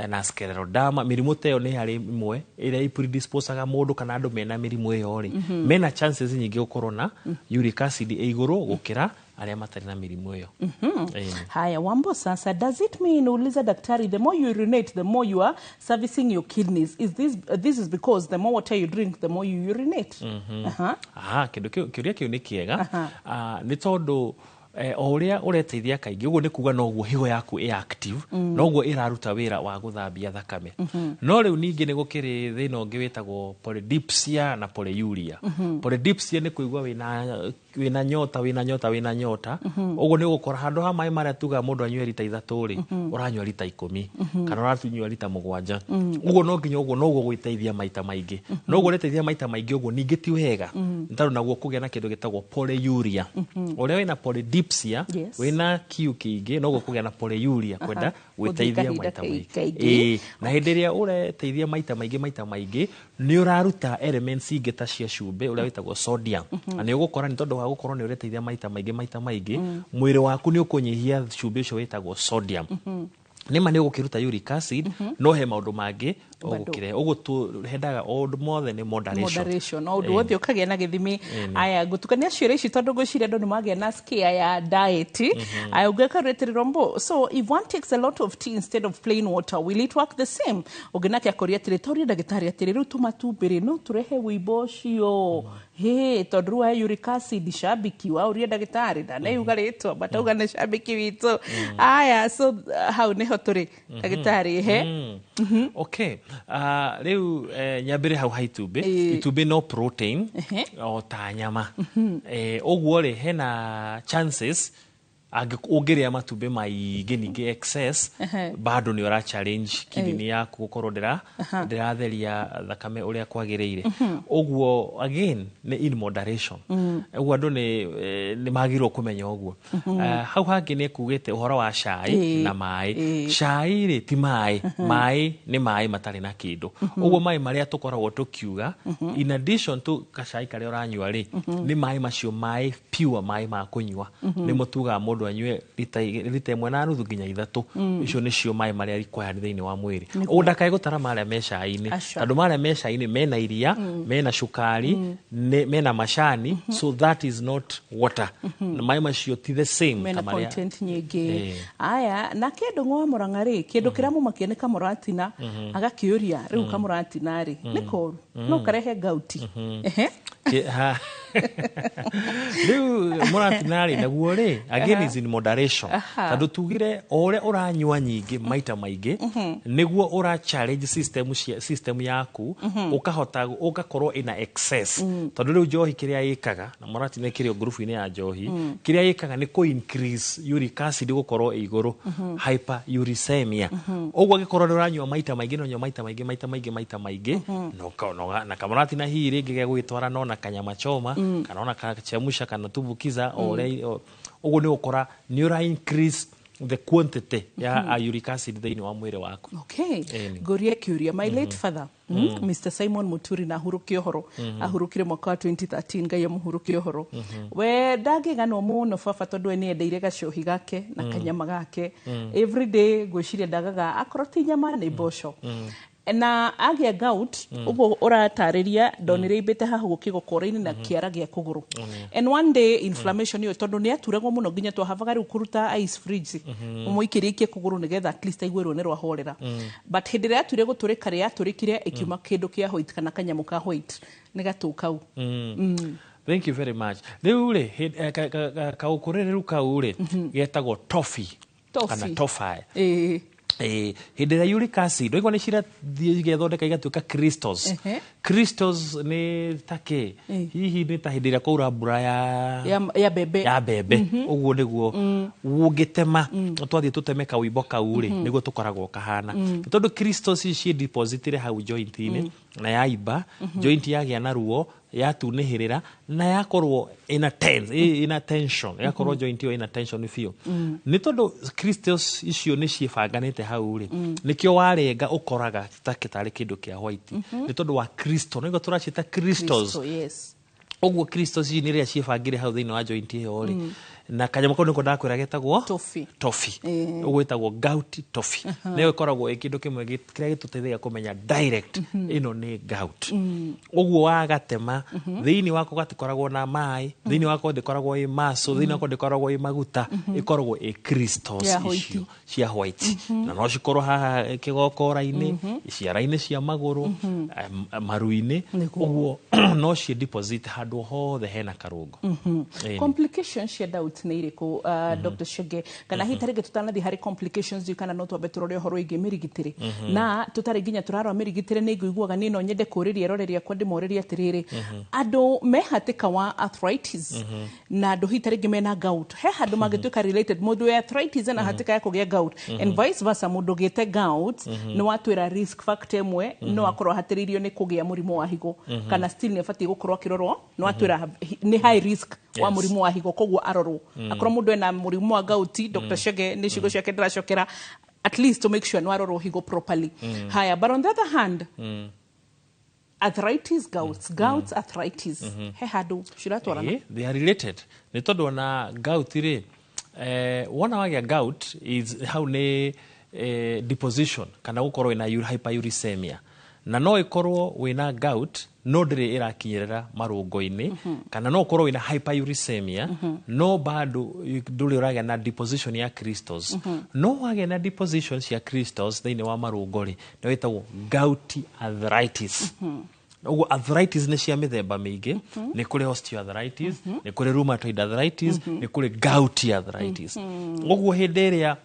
na scleroderma. Mĩrimũ ta ĩyo nĩ harĩ ĩmwe ĩrĩa ĩpredisposaga mũndũ, kana andũ mena mĩrimũ ĩyo rĩ, mena chances nyingĩ gũkorwo na uric acid ĩ igũrũ gũkĩra arĩa matarĩ na mĩrimũ ĩyo. Ĩni. Haya, Wambo sasa, does it mean, uliza daktari, the more you urinate, the more you are servicing your kidneys? Is this this is because the more water you drink, the more you urinate? Aha. Aha, kĩndũ kĩu, kĩũria kĩu nĩ kĩega. Nĩ tondũ o ũrĩa ũreteithia kaingĩ, ũguo nĩ kuga noguo higo yaku ĩ active, noguo ĩraruta wĩra wa gũthambia thakame. No rĩu ningĩ nĩ gũkĩrĩ thĩna ũngĩ wĩtagwo polydipsia na polyuria. Polydipsia nĩ kũigua wĩna Wĩna nyota, wĩna nyota, wĩna nyota. Ũguo nĩ ũgũkora handũ ha maĩ marĩa tugaga mũndũ anyue rita 3 rĩ, ũranyua rita 10 kana ũranyua rita 7. Ũguo no nginya ũguo noguo gwĩteithia maita maingĩ, noguo ũreteithia maita maingĩ ũguo ningĩ ti wega, nĩ tondũ naguo kũgĩa na kĩndũ gĩtagwo polyuria. Ũrĩa wĩna polydipsia, wĩna kiu kĩingĩ, noguo kũgĩa na polyuria, kwenda Gũthiĩ gwĩteithia kahinda maita maingĩ. Kaingĩ. Ĩĩ, na hĩndĩ ĩrĩa ũreteithia maita maingĩ, maita maingĩ nĩ ũraruta elements ingĩ ta cia cumbĩ ũrĩa wĩtagwo sodium, na nĩ ũgũkora nĩ tondũ wa gũkorwo nĩ ũreteithia maita maingĩ, maita maingĩ, mwĩrĩ waku nĩ ũkũnyihia cumbĩ ũcio wĩtagwo sodium. Nĩma nĩ ũgũkĩruta uric acid, no he maũndũ mangĩ ũgũkĩrehe. Ũguo tũhendaga o ũndũ mothe nĩ moderation. Moderation, o ũndũ wothe ũkagĩa na gĩthimi. Aya, ngũtukania ciũria ici tondũ ngwĩciria andũ nĩ magĩa na scare ya diet. Aya, ũngĩkarĩtĩrĩrwo mbo, so if one takes a lot of tea instead of plain water, will it work the same? Ũngĩ nake akũria atĩrĩ, taurie ndagĩtarĩ atĩrĩ, rĩu tũmatumbĩ rĩ, no tũrehe wĩimbo ũcio hĩ, tondũ rĩu wa uric acid shabiki wa ũrie ndagĩtarĩ ndaneyuga rĩtwa, but auga nĩ shabiki witũ. Aya, so hau nĩho tũrĩ, ndagĩtarĩ he. Okay, rĩu nyambĩre hau ha itumbĩ. Itumbĩ no protein o ta nyama. Ũguo rĩ, hena chances ũngĩrĩa matumbĩ maingĩ ningĩ excess, bado nĩ ũra challenge kidney yaku gũkorwo ndĩratheria thakame ũrĩa kwagĩrĩire. Ũguo again nĩ in moderation. Ũguo andũ nĩ magĩrĩirwo kũmenya ũguo. Hau hangĩ nĩ kugĩte ũhoro wa cai na maĩ. Cai rĩ ti maĩ, maĩ nĩ maĩ matarĩ na kĩndũ. Ũguo maĩ marĩa tũkoragwo tũkiuga in addition to gacai karĩa ũranyua rĩ, nĩ maĩ macio, maĩ pure, maĩ ma kũnyua, nĩmo tugaga mũndũ anyue rita 1.5 nginya 3. Icio nĩcio maĩ marĩa required thĩinĩ wa mwĩrĩ. Ũguo ndakae gũtara marĩa me cai-inĩ, Aca. tondũ marĩa me cai-inĩ mena iria, mena cukari, mena macani, so that is not water. Maĩ macio ti the same mena ta marĩa content nyingĩ. Aya, na kĩndũ ng'wa Mũrang'a rĩ, kĩndũ kĩramũmakia nĩ kamũratina. Agakĩũria rĩu kamũratina rĩ, nĩ koru no karehe gauti? Ehe. Rĩu mũratina rĩ, naguo rĩ, again is in moderation, tondũ tugire o ũrĩa ũranyua nyingĩ maita maingĩ, nĩguo ũra challenge system yaku, ũkahota ũgakorwo ina excess, tondũ rĩu njohi kĩrĩa ĩkaga, na mũratina ĩkĩrĩ o ngurubu-inĩ ya njohi, kĩrĩa ĩkaga nĩ kũ increase uric acid gũkorwo ĩ igũrũ, hyperuricemia. Ũguo angĩkorwo nĩ ũranyua maita maingĩ, no nyua maita maingĩ, maita maingĩ, maita maingĩ, na kamũratina hihi rĩngĩ gegũgĩtwara no na kanyama choma, kana ona kachemusha kana tumbukiza, o ũrĩa ũguo nĩ ũgũkora nĩ ũra increase the quantity ya uric acid thĩinĩ wa mwĩrĩ waku. Okay. Ĩni. Ngũrie kĩũria. My late father, Mr. Simon Muturi, na ahurũke ũhoro, ahurũkire mwaka wa 2013, Ngai amũhurũke ũhoro. We ndangĩganwo mũno baba, tondũ we nĩendeire gacohi gake na kanyama gake every day. Ngwĩciria ndagaga akorwo ti nyama nĩ mboco. Na agĩa gout ũguo ũratarĩria, ndonire imbĩte haha ũguo kĩgokora-inĩ na kĩara gĩa kũgũrũ, and one day inflammation ĩyo, tondũ nĩ aturagwo mũno nginya twahavaga rĩu kũruta ice fridge, ũmũikĩrie ikie kũgũrũ nĩgetha at least aigue ruo nĩ rwahorera. But hĩndĩ ĩrĩa yatuire gũtũrĩka rĩ, yatũrĩkire ĩkiuma kĩndũ kĩa white kana kanyamũ ka white, nĩ gatũ kau. Thank you very much. Rĩu rĩ, kaũkũrĩrĩru kau rĩ, getagwo tofi. Toffee. Kana tofi. Hĩndĩ ĩrĩa uric acid waigua nĩ cirathiĩ igethondeka igatuĩka crystals. Crystals nĩ ta kĩ? Hihi nĩ ta hĩndĩ ĩrĩa kwaura mbura ya Ya mbembe. Ya mbembe ũguo, nĩguo ũngĩtema, twathiĩ tũteme kawimbo kau rĩ, nĩguo tũkoragwo kahana. Nĩ tondũ crystals ici ciĩ-depositire hau joint-inĩ, na yaimba joint, yagĩa na ruo, yatunĩhĩrĩra na yakorwo ina tense, ina tension, yakorwo joint ĩyo ina tension biũ, nĩ tondũ crystals icio nĩ ciĩbanganĩte hau rĩ, nĩkĩo warenga ũkoraga ta tarĩ kĩndũ kĩa white, nĩ tondũ wa crystal, nĩguo tũraciĩta crystals. Crystal, yes. Ũguo crystals ici nĩ rĩrĩa ciĩbangire hau thĩinĩ wa joint ĩyo rĩ, na kanyamũ kau nĩko ndakwĩra getagwo Toffee. Toffee. Ũguo ĩtagwo gout toffee. Nĩyo ĩkoragwo ĩ kĩndũ kĩmwe kĩrĩa gĩtũteithagia kũmenya direct ĩno nĩ gout. Ũguo wagatema, thĩinĩ wako gatikoragwo na maĩ, thĩinĩ wako ndĩkoragwo ĩ muscle, thĩinĩ wako ndĩkoragwo ĩ maguta, ĩkoragwo ĩ crystals Ya white. icio cia white, na no cikorwo haha kĩgokora-inĩ, ciara-inĩ cia magũrũ, maru-inĩ. Ũguo no ciĩ deposit handũ hothe hena karũngo. Ĩni. Complications cia gout. gout nĩ irĩkũ, Dr. Chege, kana hihi tarĩngĩ tũtanathiĩ harĩ complications, ndiũĩ kana no twambe tũrore ũhoro wĩgiĩ mĩrigitĩre, na tũtarĩ nginya tũrarora mĩrigitĩre, nĩ ngũiguaga niĩ no nyende kũũrĩria eroreri akwa, ndĩmorĩrie atĩrĩrĩ, andũ me hatĩka wa arthritis na andũ hihi tarĩngĩ mena gout, he handũ mangĩtuĩka related, mũndũ wĩ arthritis ena hatĩka ya kũgĩa gout, and vice versa, mũndũ ũgĩte gout, nĩ watwĩra risk factor ĩmwe no akorwo ahatĩrĩirio nĩ kũgĩa mũrimũ wa higo, kana still nĩ abatiĩ gũkorwo akĩrorwo, nĩ watwĩra nĩ high risk wa mũrimũ wa higo, koguo arorwo. Akorwo mũndũ ena mũrimũ wa gout, Dr. Chege, nĩ ciugo ciake ndĩracokera, at least to make sure nĩ warorwo higo properly. Haya, but on the other hand, arthritis, gout, gout, arthritis, he handũ ciratwarana? They are related, nĩ tondũ ona gout rĩ, wona wagĩa gout is hau nĩ deposition kana gũkorwo wĩna hyperuricemia, na no ĩkorwo wĩna gout no ndĩrĩ ĩrakinyĩrĩra marũngo-inĩ, kana no ũkorwo wĩna hyperuricemia no bado ndũrĩ ũragĩa na deposition ya crystals. No wagĩa na deposition cia crystals thĩinĩ wa marũngo rĩ, nĩ wĩtagwo gouty arthritis. Ũguo arthritis nĩ cia mĩthemba mĩingĩ. Nĩ kũrĩ osteoarthritis, nĩ kũrĩ rheumatoid arthritis, nĩ kũrĩ gouty arthritis. Ũguo hĩndĩ ĩrĩa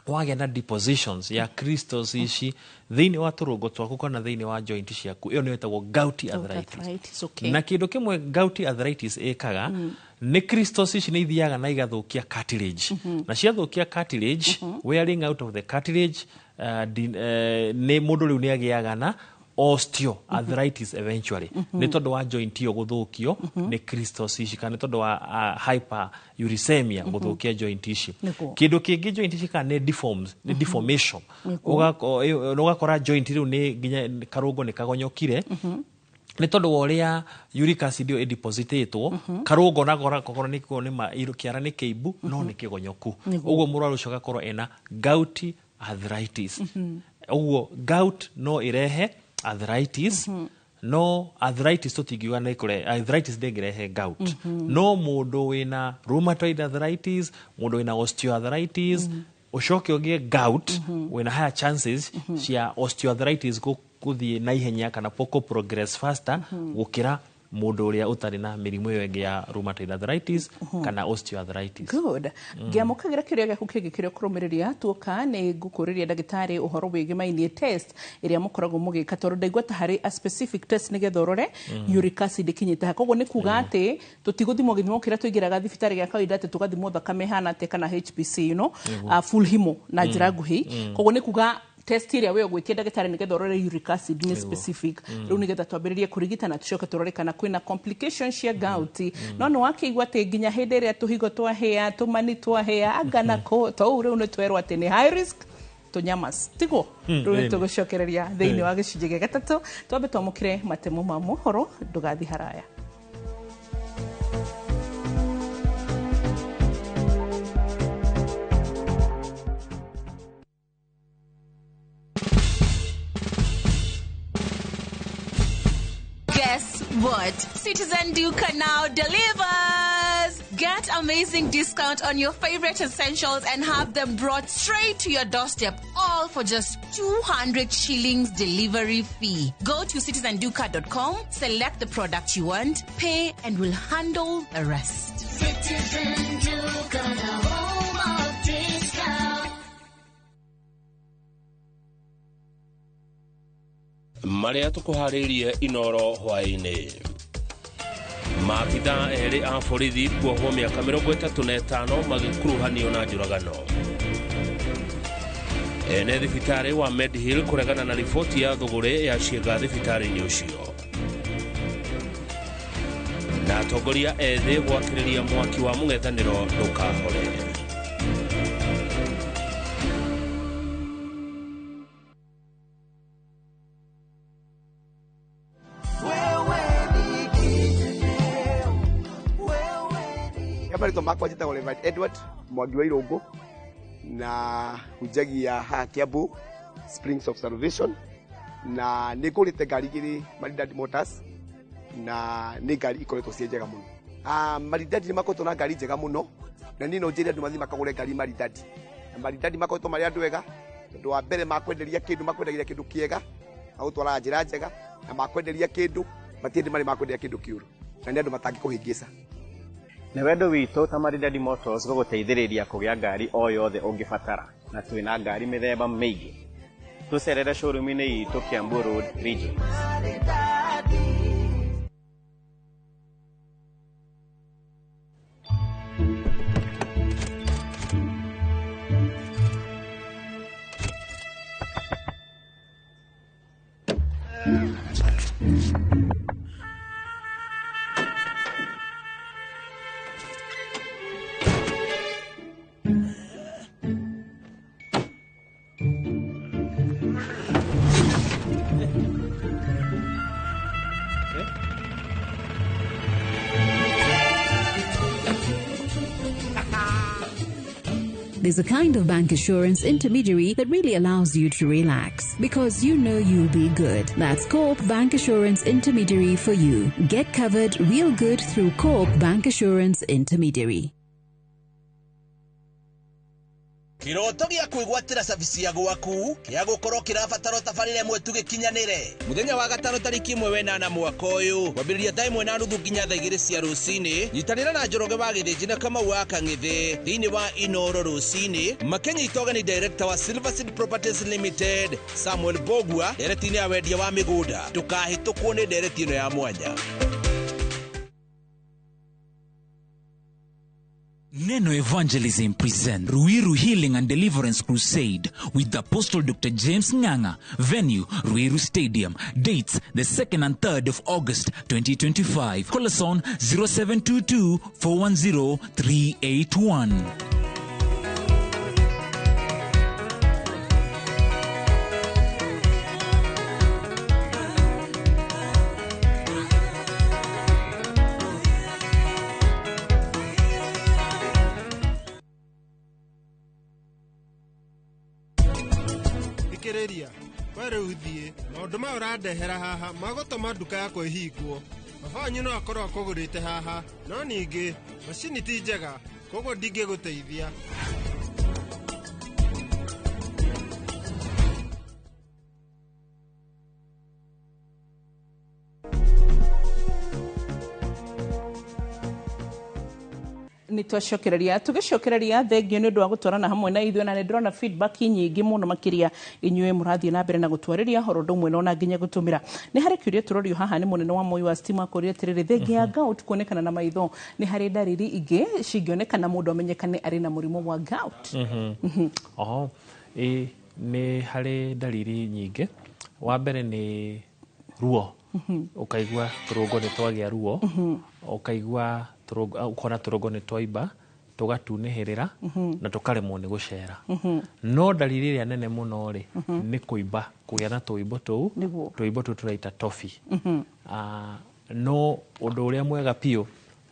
wagĩa na depositions ya crystals ici thĩinĩ wa tũrũngo twaku kana thĩinĩ wa joint ciaku, ĩyo nĩyo ĩtagwo gouty arthritis. Arthritis, okay. Na kĩndũ kĩmwe gouty arthritis ĩkaga, nĩ crystals ici nĩ ithiaga na igathũkia cartilage, na ciathũkia cartilage, wearing out of the cartilage, nĩ mũndũ rĩu nĩ agĩaga na osteoarthritis eventually, nĩ tondũ wa joint ĩyo gũthũkio nĩ crystals ici, kana nĩ tondũ wa hyperuricemia gũthũkia joint ici. Kĩndũ kĩngĩ joint ici kana nĩ deforms, nĩ deformation. Ũgakora joint rĩu nĩ nginya karũngo nĩ kagonyokire, nĩ tondũ wa ũrĩa uric acid ĩyo ĩdepositĩtwo karũngo, nako gakorwo nĩ nĩ ma kĩara nĩ kĩimbu no nĩ kĩgonyoku. Ũguo mũrwaru ũcio agakorwo ena gouty arthritis. Ũguo gout no ĩrehe arthritis, no arthritis tũtingiuga nĩ kũrehe, arthritis ndĩngĩrehe gout. No mũndũ wĩna rheumatoid arthritis, mũndũ wĩna osteoarthritis, ũcoke ũgĩe gout, wĩna higher chances cia osteoarthritis gũthiĩ na ihenya kana poko progress faster gũkĩra mũndũ ũrĩa ũtarĩ na mĩrimũ ĩyo ĩngĩ ya rheumatoid arthritis kana osteoarthritis. Good. Ngĩamũkagĩra kĩũria gĩaku kĩngĩ kĩrĩa ũkũrũmĩrĩria, tuoka nĩ ngũkũrĩria ndagĩtarĩ ũhoro wĩgĩmainie test ĩrĩa mũkoragwo mũgĩka, tondũ ndaigua ta harĩ a specific test nĩgetha ũrore uric acid ĩkinyĩte ha. Koguo nĩ kuga atĩ tũtigũthimwo gĩthimo kĩrĩa tũingĩraga thibitarĩ gĩa kawaida, atĩ tũgathimwo thakame ĩhana atĩa kana HBC, full hemo na njĩra nguhĩ. Koguo nĩ kuga test ĩrĩa we ũgwĩtia ndagĩtarĩ nĩgetha ũrore uric acid nĩ specific. Rĩu nĩgetha twambĩrĩrie kũrigita na tũcoke tũrore kana kwĩna complication cia gout. No nĩ wakĩigua atĩ nginya hĩndĩ ĩrĩa tũhigo twahĩa, tũmani twahĩa, anga nako tou, rĩu nĩ twerwo atĩ nĩ high risk tũnyamas, tiguo? Rĩu nĩ tũgũcokereria thĩinĩ wa gĩcunjĩ gĩa gatatũ. Twambe twamũkĩre matemo ma mohoro, ndũgathi haraya. Guess what? Citizen Duka now delivers! Get amazing discount on your favorite essentials and have them brought straight to your doorstep, all for just 200 shillings delivery fee. Go to citizenduka.com, select the product you want, pay, and we'll handle the rest. Citizen Duka, the home of discount. Marĩa tũkũharĩirie Inoro hwaĩ-inĩ: maabitha erĩ a borithi kuohwo mĩaka 35 magĩkuruhanio na njũragano, ene thibitarĩ wa Medhill kũregana na riboti ya thũgũrĩ ya ciĩga thibitarĩ-inĩ ũcio, na atongoria ethĩ gwakĩrĩria mwaki wa mũng'ethanĩro ndũkahore. Marĩtwa makwa njĩtagwo Reverend Edward Mwangi wa Irũngũ, na hunjagia haha Kiambu Springs of Salvation, na nĩ ngũrĩte ngari igĩrĩ Maridadi Motors, na nĩ ngari ikoretwo ciĩ njega mũno. Maridadi nĩ makoretwo na ngari njega mũno, na niĩ no njĩre andũ mathiĩ makagũre ngari Maridadi. Na Maridadi makoretwo marĩ andũ ega, tondũ wa mbere makwenderia kĩndũ, makwendagĩria kĩndũ kĩega, magũtwaraga njĩra njega, na makwenderia kĩndũ matirĩ marĩ makwenderia kĩndũ kĩũru, na nĩ andũ matangĩkũhĩngĩca. Nĩ wendo witũ ta Maridadi Motors gũgũteithĩrĩria kũgĩa ngari o yothe ũngĩbatara, na twĩna ngari mĩthemba mĩingĩ. Tũcerere showroom-inĩ itũ Kiambu Road Region. There's a kind of bank assurance intermediary that really allows you to relax because you know you'll be good. That's Co-op Bank Assurance Intermediary for you. Get covered real good through Co-op Bank Assurance Intermediary. Kiroto gĩa kwĩgwatĩra cabici ya gwaku kĩa gũkorwo kĩrabatara tabarĩra ĩmwe tu gĩkinyanĩre. Mũthenya wa gatano tarĩki 1 wenana mwaka ũyũ, kwambĩrĩria thaa 1:30 nginya thaa 2 cia rũcinĩ, nyitanĩra na Njoroge wa Gĩthĩnji na Kamau wa Kang'ithĩ thĩinĩ wa Inoro rũcinĩ, makĩnyita ũgeni director wa Silver Seed Properties Limited Samuel Bogua ndereti-inĩ ya wendia wa mĩgũnda. Ndũkahĩtũkwo nĩ ndereti ĩno ya mwanya. Neno Evangelism present Ruiru Healing and Deliverance Crusade with Apostle Dr. James Nganga. Venue, Ruiru Stadium. Dates, the 2nd and 3rd of August 2025. Call us on 0722 410 381. Thikĩrĩria, we rĩu thiĩ, maũndũ maya ũrandehera haha magũtũma nduka yakwa ĩhingwo. Baba wanyu no akorwo akũgũrĩte haha, no ningĩ macini ti njega, koguo ndingĩgũteithia. Nĩ twacokereria tũgĩcokereria thengio nĩ ũndũ wa gũtwarana hamwe na ithuĩ, na nĩ ndĩrona feedback nyingĩ mũno makĩria inyuĩ mũrathiĩ na mbere na gũtwarĩria horo ũndũ ũmwe na ona nginya gũtũmĩra. Nĩ harĩ kĩũria tũrorio haha nĩ mũnene wa Moi wa Stima akũria atĩrĩrĩ, thengia ya gout kuonekana na maitho, nĩ harĩ ndariri ingĩ cingĩonekana mũndũ amenyekane arĩ na mũrimũ wa gout? Oho, ĩ nĩ harĩ ndariri nyingĩ. Wa mbere nĩ ruo, ũkaigua tũrũngo nĩ twagĩa ruo, ũkaigua ũkona tũrũngo nĩ twaimba, tũgatunĩhĩrĩra na tũkaremwo nĩ gũcera. No ndariri ĩrĩa nene mũno rĩ, nĩ kũimba, kũgĩa na tũimbo tũu, tũimbo tũu tũraita tofi. No ũndũ ũrĩa mwega biũ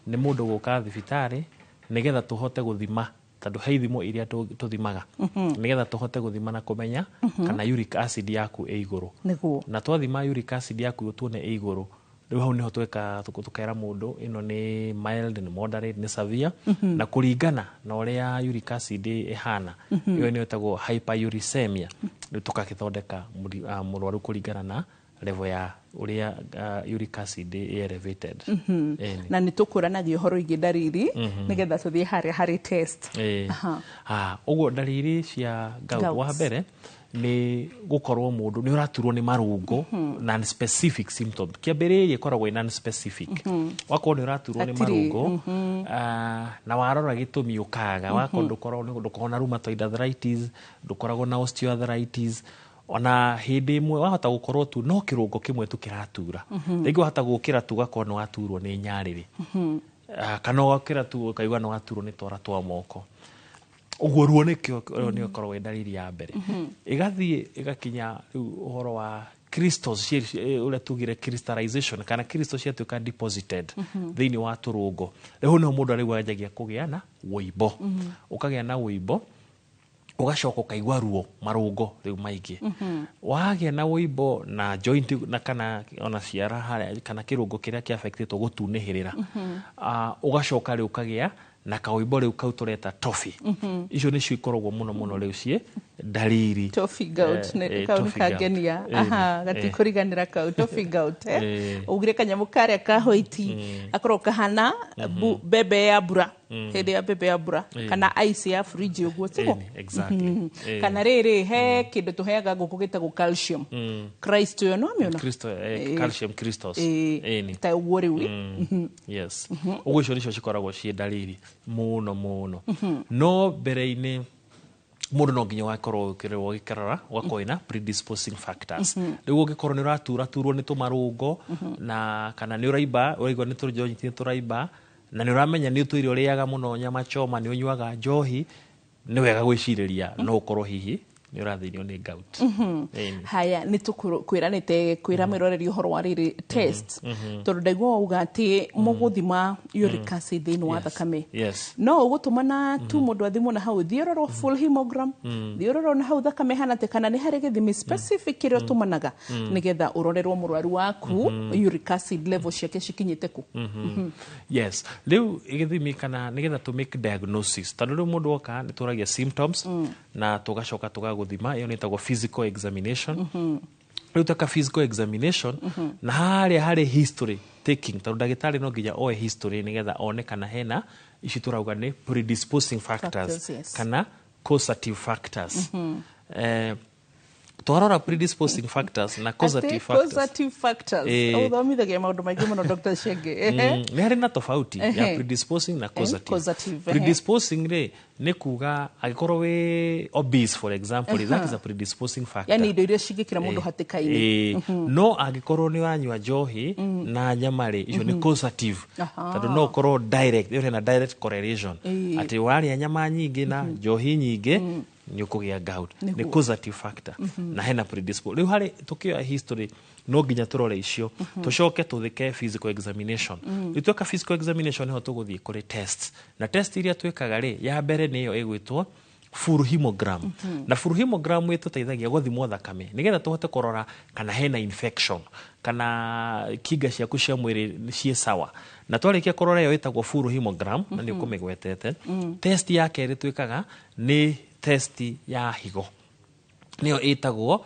nĩ mũndũ gũka thibitarĩ nĩgetha tũhote gũthima, tondũ he ithimo iria tũthimaga nĩgetha tũhote gũthima na kũmenya kana uric acid yaku ĩ igũrũ. Na twathima uric acid yaku tuone ĩ igũrũ, rĩu hau nĩho tweka tũkera mũndũ ĩno nĩ mild, nĩ moderate, nĩ severe, na kũringana na ũrĩa uric acid ĩhana, ĩyo nĩyo ĩtagwo hyperuricemia. Rĩu tũgagĩthondeka mũrwaru kũringana na level ya ũrĩa uric acid ĩ elevated. Na nĩ tũkũranagia ũhoro ingĩ ndariri nĩgetha tũthiĩ harĩa harĩ test. Ũguo ndariri cia gout, wa mbere nĩ gũkorwo mũndũ nĩ ũraturwo nĩ marũngo, non-specific symptom. Kĩambĩrĩria ĩkoragwo ĩ non-specific. Wakorwo nĩ ũraturwo nĩ marũngo, na warora gĩtũmi ũkaga, wakorwo ndũkoragwo na rheumatoid arthritis, ndũkoragwo na osteoarthritis, ona hĩndĩ ĩmwe wahota gũkorwo tu no kĩrũngo kĩmwe tu kĩratura. Rĩngĩ wahota gũkĩra tu ũgakorwo nĩ waturwo nĩ nyarĩrĩ, kana ũgokĩra tu ũkaigua nĩ waturwo nĩ twara twa moko. Ũguo ruo nĩkĩo nĩyo ĩkoragwo ĩ ndariri ya mbere. Ĩgathiĩ ĩgakinya rĩu ũhoro wa crystals, ũrĩa tugire crystallization, kana crystals ciatuĩka deposited thĩinĩ wa tũrũngo. Rĩu nĩho mũndũ arĩu anjagia kũgĩa na wũimbo. Ũkagĩa na wũimbo, ũgacoka ũkaigua ruo marũngo rĩu maingĩ. Wagĩa na wũimbo na joint na kana ona ciara harĩa kana kĩrũngo kĩrĩa kĩ affectĩtwo gũtunĩhĩrĩra, ũgacoka rĩu ũkagĩa na kaũimbo rĩu kau tũreta tofi. Icio nĩcio ikoragwo mũno mũno rĩu ciĩ Ndariri. Toffee gout. Kau nĩ Toffee gout. Kangenia. Aha, gatikũriganĩra kau toffee gout, eh? Ugire kanyamũ karĩa ka hoiti akorwo kahana mbembe ya mbura, hĩndĩ ya mbembe ya mbura, kana ice ya fridge ũguo, tiguo? Ĩni, exactly. Kana rĩrĩ, he kĩndũ tũheaga ngũkũ gĩtagwo calcium Christ ũyũ no amĩona. Crystal, calcium crystals. Ĩni. Ta ũguo rĩu. Yes, ũguo icio nĩcio cikoragwo ciĩ ndariri mũno mũno. No mbere-inĩ mũndũ no nginya ũgakorwo ũkĩrwo ũgĩkarora ũgakorwo wĩna predisposing factors. Rĩu ũngĩkorwo nĩ ũraturaturwo nĩ tũmarũngo, na kana nĩ ũraimba, ũraigua nĩ tũjoint nĩ tũraimba, na nĩ ũramenya nĩ ũtũire ũrĩaga mũno nyama choma, nĩ ũnyuaga njohi, nĩ wega gwĩcirĩria no ũkorwo hihi nĩ ũrathĩnio nĩ gout. Ĩni. Haya, nĩ tũkwĩranĩte kwĩra mwĩroreri ũhoro wa rĩrĩ test, tondũ ndaigua wauga atĩ mũgũthima uric acid thĩinĩ wa thakame. No ũgũtũmana tu mũndũ athimwo na hau, thiĩ ũrorwo full hemogram, thiĩ ũrorwo na hau thakame hana atĩa, kana nĩ harĩ gĩthimi specific kĩrĩa ũtũmanaga nĩgetha ũrorerwo mũrwaru waku uric acid level ciake cikinyĩte kũ? Yes, rĩu gĩthimi kana nĩgetha to make diagnosis, tondũ rĩu mũndũ oka nĩ tũragia symptoms na tũgacoka tũgagũthima, ĩyo nĩ ĩtagwo physical examination. Rĩu tweka physical examination na harĩa harĩ history taking, tondũ ndagĩtarĩ no nginya oe history nĩgetha one kana hena ici tũrauga nĩ predisposing factors, Factors, yes. kana causative factors. Twarora predisposing factors na causative Atĩ factors. Causative factors. Ũthomithagia maũndũ maingĩ mũno, Dr. Chege. Nĩ harĩ na tofauti ya predisposing na causative. Causative, ehe. Predisposing rĩ nĩ kuga angĩkorwo wĩ obese, for example, that is a predisposing factor. Yani indo iria cingĩkĩra mũndũ hatĩka-inĩ. No angĩkorwo nĩ ũranyua njohi na nyama rĩ, icio nĩ causative, tondũ no ũkorwo direct, ĩyo hena direct correlation atĩ warĩa nyama nyingĩ na njohi nyingĩ nĩ ũkũgĩa gout. Nĩ causative factor na hena predispose. Rĩu harĩ tũkĩoya history no nginya tũrore icio, tũcoke tũthike physical examination. Rĩu tweka physical examination nĩho tũgũthiĩ kũrĩ test, na test iria twĩkaga rĩ, ya mbere nĩ ĩyo ĩgwĩtwo full hemogram. Na full hemogram ĩtũteithagia gũthimwo thakame nĩgetha tũhote kũrora kana hena infection, kana kinga ciaku cia mwĩrĩ ciĩ sawa. Na twarĩkia kũrora ĩyo ĩtagwo full hemogram, na nĩ ũkũmĩgwetete. Test ya kerĩ twĩkaga nĩ test ya higo, nĩyo ĩtagwo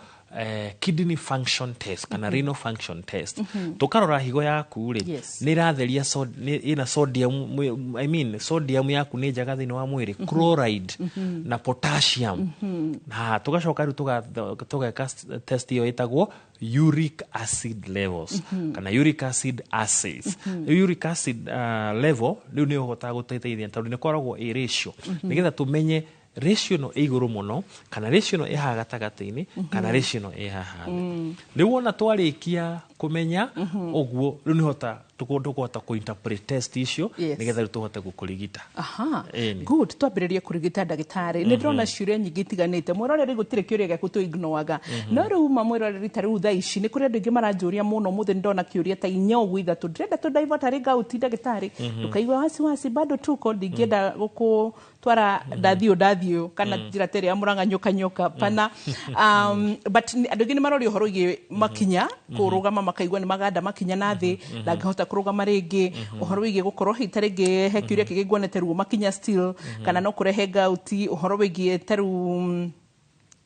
kidney function test kana renal function test. Tũkarora higo yaku rĩ, nĩ ĩratheria ĩna sodium, I mean, sodium yaku nĩ njega thĩinĩ wa mwĩrĩ, chloride na potassium. Na tũgacoka rĩu tũgeka test ĩyo ĩtagwo uric acid levels kana uric acid assays. Rĩu uric acid level rĩu nĩ ũhotaga gũteithia tondũ nĩ koragwo ĩ ratio, nĩgetha tũmenye ratio ĩno ĩ igũrũ mũno kana ratio ĩno ĩ haha gatagatĩ-inĩ kana ratio ĩno ĩ haha thĩ. Rĩu wona twarĩkia kũmenya ũguo, rĩu nĩhota tũkũhota kũ-interpret test icio nĩgetha rĩu tũhote gũkũrigita. Aha. Ĩni. Good, twambĩrĩrie kũrigita, ndagĩtarĩ. Nĩ ndĩrona ciũria nyingĩ itiganĩte. Mwĩroreri, gũtirĩ kĩũria gĩaku tũ ignoaga. No rĩu ma mwĩroreri, ta rĩu thaa ici nĩ kũrĩ andũ aingĩ maranjũria mũno. Mũthĩ nĩ ndona kĩũria ta inya ũguo, ithatũ. Ndĩrenda tũ divert harĩ gout, ndagĩtarĩ. Ndũkaigue wasiwasi, bado tuko ndingĩenda gũkũtwara ndathiũ ndathiũ kana njĩra ta ĩrĩa ya Mũrang'a nyoka nyoka pana. But andũ aingĩ nĩ maroria ũhoro wĩgiĩ makinya kũrũgama, makaigua nĩ maganda makinya na thĩ, ndangĩhota kũrũgama rĩngĩ, ũhoro wĩgiĩ gũkorwo hihi ta rĩngĩ he kĩũria kĩngĩ nguonete ruo makinya still, kana no kũrehe gout, ũhoro wĩgiĩ ta rĩu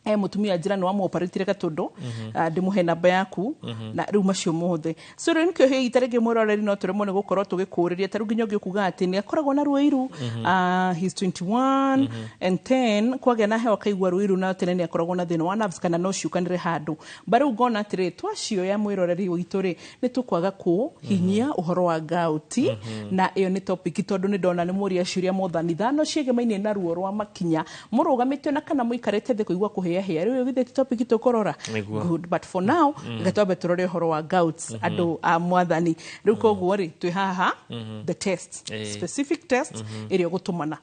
he mũtumia njĩra nĩ wamũoparetire gatũndũ. Ah, ndĩmũhe namba yaku na rĩu macio mothe. So rĩu nĩkĩo hihi ta rĩngĩ mwĩroreri no tũremwo nĩ gũkorwo tũgĩkũrĩria, ta rĩu nginya ũngĩ ũkuga atĩ nĩ akoragwo na ruo iru. Ah, he's 21 and 10 kwagĩa na hewa akaigua ruiru, na tene nĩ akoragwo na thĩna wa nerves, kana no ciũkanĩre handũ ba. Rĩu ngona atĩrĩ, twacioya mwĩroreri witũ rĩ, nĩ tũkwaga kũhinyia ũhoro wa gout, na ĩyo nĩ topic, tondũ nĩ ndona nĩ mũria ciũria mothani ithano ciĩgemainie na ruo rwa makinya mũrũgamĩte na kana mũikarĩte thĩ kũigua kũhĩahĩa. Rĩu githĩ ti topic tũkũrora? Nĩguo. Good, but for now reke twambe tũrore ũhoro wa gout, andũ a mwathani. Rĩu koguo rĩ, twĩ haha the test, specific test ĩrĩa ũgũtũmana.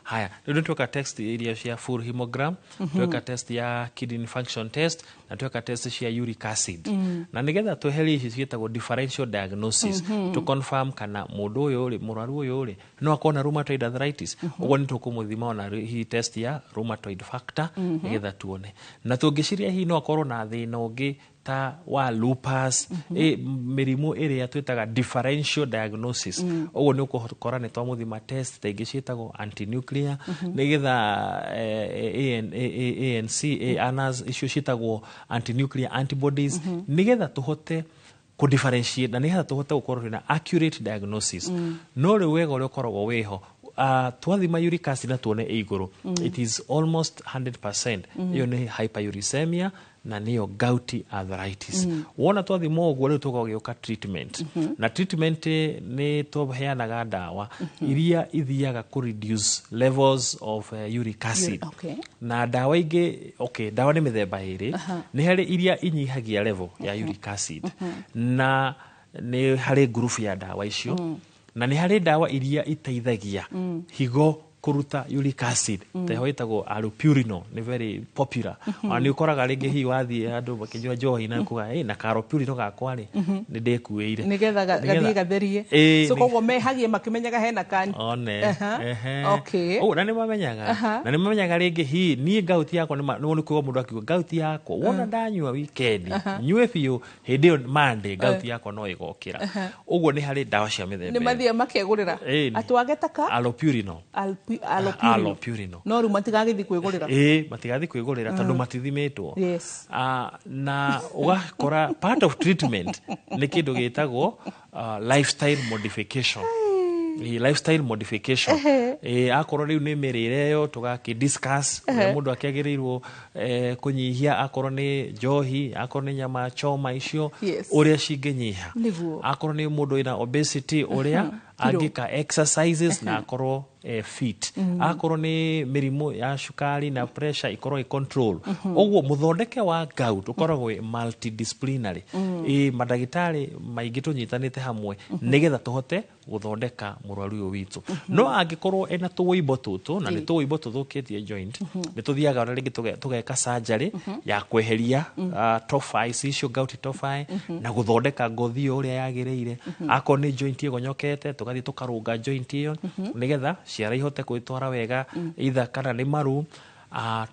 Haya, rĩu nĩ tweka test iria cia full hemogram, tweka test ya kidney function test, na tweka test cia uric acid, na nĩgetha tweherie ici ciĩtagwo differential diagnosis, to confirm kana mũndũ ũyũ rĩ, mũrwaru ũyũ rĩ, no akorwo na rheumatoid arthritis. Ũguo nĩ tũkũmũthima ona hihi test ya rheumatoid factor. Nĩgetha tuone na tũngĩciria hihi no akorwo na thĩna ũngĩ ta wa lupus, mĩrimũ ĩrĩa twĩtaga differential diagnosis. Ũguo nĩ ũgũkora nĩ twamũthima test ta ingĩ ciĩtagwo antinuclear, nĩgetha ANC, ANAs icio ciĩtagwo antinuclear antibodies, nĩgetha tũhote kũ differentiate na nĩgetha tũhote gũkorwo twĩna accurate diagnosis. No rĩu wega ũrĩa ũkoragwo wĩho, twathima uric acid na tuone ĩ igũrũ, it is almost 100%, ĩyo nĩ hyperuricemia na nĩyo gouty arthritis. Wona twathima ũguo, rĩu tũgagĩũka treatment. Na treatment, nĩ tũheanaga ndawa iria ithiaga kũ reduce levels of uric acid. Na ndawa ingĩ, okay, ndawa nĩ mĩthemba ĩrĩ. Nĩ harĩ iria inyihagia level ya uric acid, na nĩ harĩ ngurubu ya ndawa icio, na nĩ harĩ ndawa iria iteithagia higo kũruta uric acid. Ta ĩho ĩtagwo allopurinol, nĩ very popular. Ona nĩ ũkoraga rĩngĩ hihi wathiĩ andũ makĩnyua njohi na kuga, "Hey, na allopurinol gakwa rĩ, nĩ ndĩkuĩire." Nĩgetha gathiĩ gatherie. So koguo mehagie makĩmenyaga hena kan One. Aha. Ũguo na nĩ mamenyaga. Na nĩ mamenyaga rĩngĩ hihi niĩ gout yakwa nĩ nĩ kuga mũndũ akiuga gout yakwa wona ndanyua weekend, nyue biũ, hĩndĩ ĩyo Monday gout yakwa no ĩgokĩra. Ũguo nĩ harĩ ndawa cia mĩthemba Nĩ ĩyo. mathiĩ makegũrĩra. Atwage taka Allopurinol. Allopurinol. Allopurinol. No rĩu matigagĩthiĩ kwĩgũrĩra. Ĩĩ, matigathiĩ kwĩgũrĩra tondũ matithimĩtwo. Na ũgakora part of treatment nĩ kĩndũ gĩtagwo lifestyle modification. Lifestyle modification. Akorwo rĩu nĩ mĩrĩre ĩyo, tũgakĩ discuss ũrĩa mũndũ akĩagĩrĩirwo kũnyihia, akorwo nĩ njohi, akorwo nĩ nyama choma icio, ũrĩa cingĩnyiha. Akorwo nĩ mũndũ wĩna obesity, ũrĩa Kiro. angĩka exercises na akorwo fit. Akorwo nĩ mĩrimũ ya cukari na pressure, ikorwo ĩ control. Ũguo mũthondeke wa gout ũkoragwo wĩ multidisciplinary. Ĩ mandagĩtarĩ maingĩ tũnyitanĩte hamwe nĩgetha tũhote gũthondeka mũrwaru ũyũ witũ. No angĩkorwo ena tũwĩimbo tũtũ, na nĩ tũwĩimbo tũthũkĩtie joint, nĩ tũthiaga ona rĩngĩ tũgeka surgery ya kweheria tophi icio, gouty tophi, na gũthondeka ngothi ĩyo ũrĩa yagĩrĩire. Akorwo nĩ joint ĩgonyokete, tũgathiĩ tũkarũnga joint ĩyo nĩgetha ciara ihote gwĩtwara wega, either kana nĩ maru,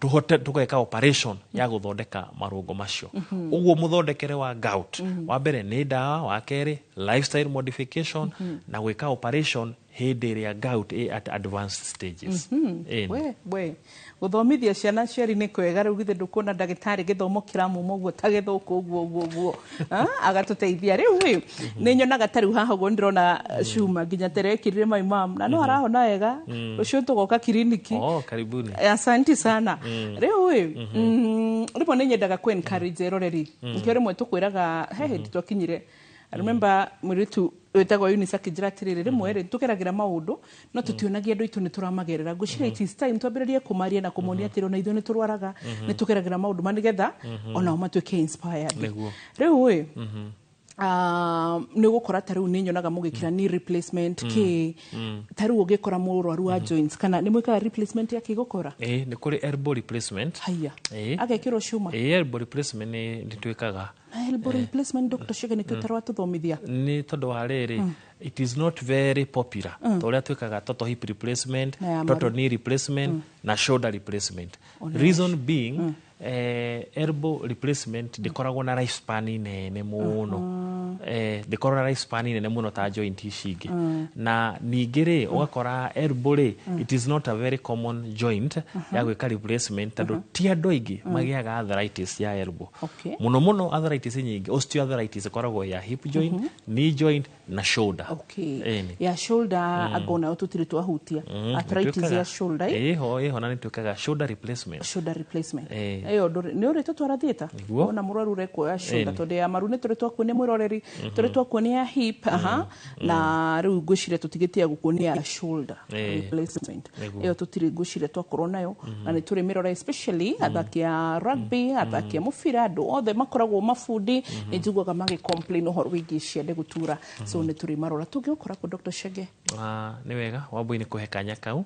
tũhote tũgeka operation ya gũthondeka marũngo macio. Ũguo mũthondekere wa gout, wa mbere nĩ ndawa, wa kerĩ lifestyle modification, na gwĩka operation hĩndĩ ĩrĩa gout ĩ at advanced stages. Ĩni. We gũthomithia ciana cieri nĩ kwega. Rĩu githĩ ndũkuona ndagĩtarĩ gĩthomo kĩramuma ũguo ta gĩthũkũ ũguo ũguo ũguo? Ah, agatũteithia. Rĩu ĩ nĩ nyonaga ta rĩu haha ũguo nĩndĩrona cuma nginya terekirire my mom na no arahona wega. Rũciũ tũgoka kiriniki. Oh, karibuni. Asante sana. Rĩu ĩ rĩmwe nĩ nyendaga kũ encourage eroreri. Nikĩo rĩmwe tũkwĩraga he hĩndĩ twakinyire. I remember mũirĩtu wĩtagwo Eunice akĩnjĩra atĩrĩrĩ, rĩmwe rĩ tũgeragĩra maũndũ no tũtionagia andũ aitũ nĩ tũramagerera. Ngwĩciria it is time twambĩrĩrie kũmaria na kũmonia atĩrĩ ona ithuĩ nĩ tũrwaraga, nĩ tũgeragĩra maũndũ ma nĩgetha onao matuĩke inspired. Rĩu ĩ nĩ ũgũkora ta rĩu nĩ nyonaga mũgĩkĩra knee replacement kĩ ta rĩu ũngĩkora mũrwaru wa joints, kana nĩ mwĩkaga replacement ya kĩgũkora? Ĩĩ, nĩ kũrĩ elbow replacement. Haya. Ĩĩ. Agekĩrwo cuma. Ĩĩ, elbow replacement nĩ twĩkaga. Na elbow replacement, Dr. Chege, nĩkĩo ũtarĩ watũthomithia? Nĩ tondũ wa rĩrĩ, it is not very popular ta ũrĩa twĩkaga total hip replacement, Na ya maru. total knee replacement na shoulder replacement. Ona Reason being, elbow replacement ndĩkoragwo na lifespan nene mũno, ndĩkoragwo na lifespan nene mũno ta joint ici ingĩ. Na ningĩ rĩ, ũgakora elbow rĩ, it is not a very common joint ya gwĩka replacement, tondũ ti andũ aingĩ magĩaga arthritis ya elbow. Mũno mũno arthritis nyingĩ, osteoarthritis, ĩkoragwo ya hip joint, knee joint na shoulder. Ĩni. Ya shoulder anga onayo tũtirĩ twahutia. Arthritis Nĩtwĩkaga. ya shoulder, eh? Ĩho, na nĩtwĩkaga shoulder replacement. Shoulder replacement. Ĩĩ. Ĩyo nĩ ũrĩ tũtwara theatre? Nĩguo. Wona mũrwaru ũrekuoya shoulder, Ĩni. tondũ ya maru nĩ tũrĩ twakuonia mwĩroreri, tũrĩ twakuonia ya hip, aha, na rĩu ngwĩciria tũtigĩtie gũkuonia ya shoulder replacement. Ĩyo tũtirĩ ngwĩciria twakorwo nayo, na nĩ tũrĩ mĩrora, especially athaki a rugby, athaki a mũbira, andũ othe makoragwo mabundi, nĩ njiguaga magĩ complain ũhoro wĩgiĩ ciande gũtura, so nĩ tũrĩ marora. Tũngĩgũkora kũ, Dr. Chege? Ah, nĩ wega Wambui nĩ kũhe kanya kau.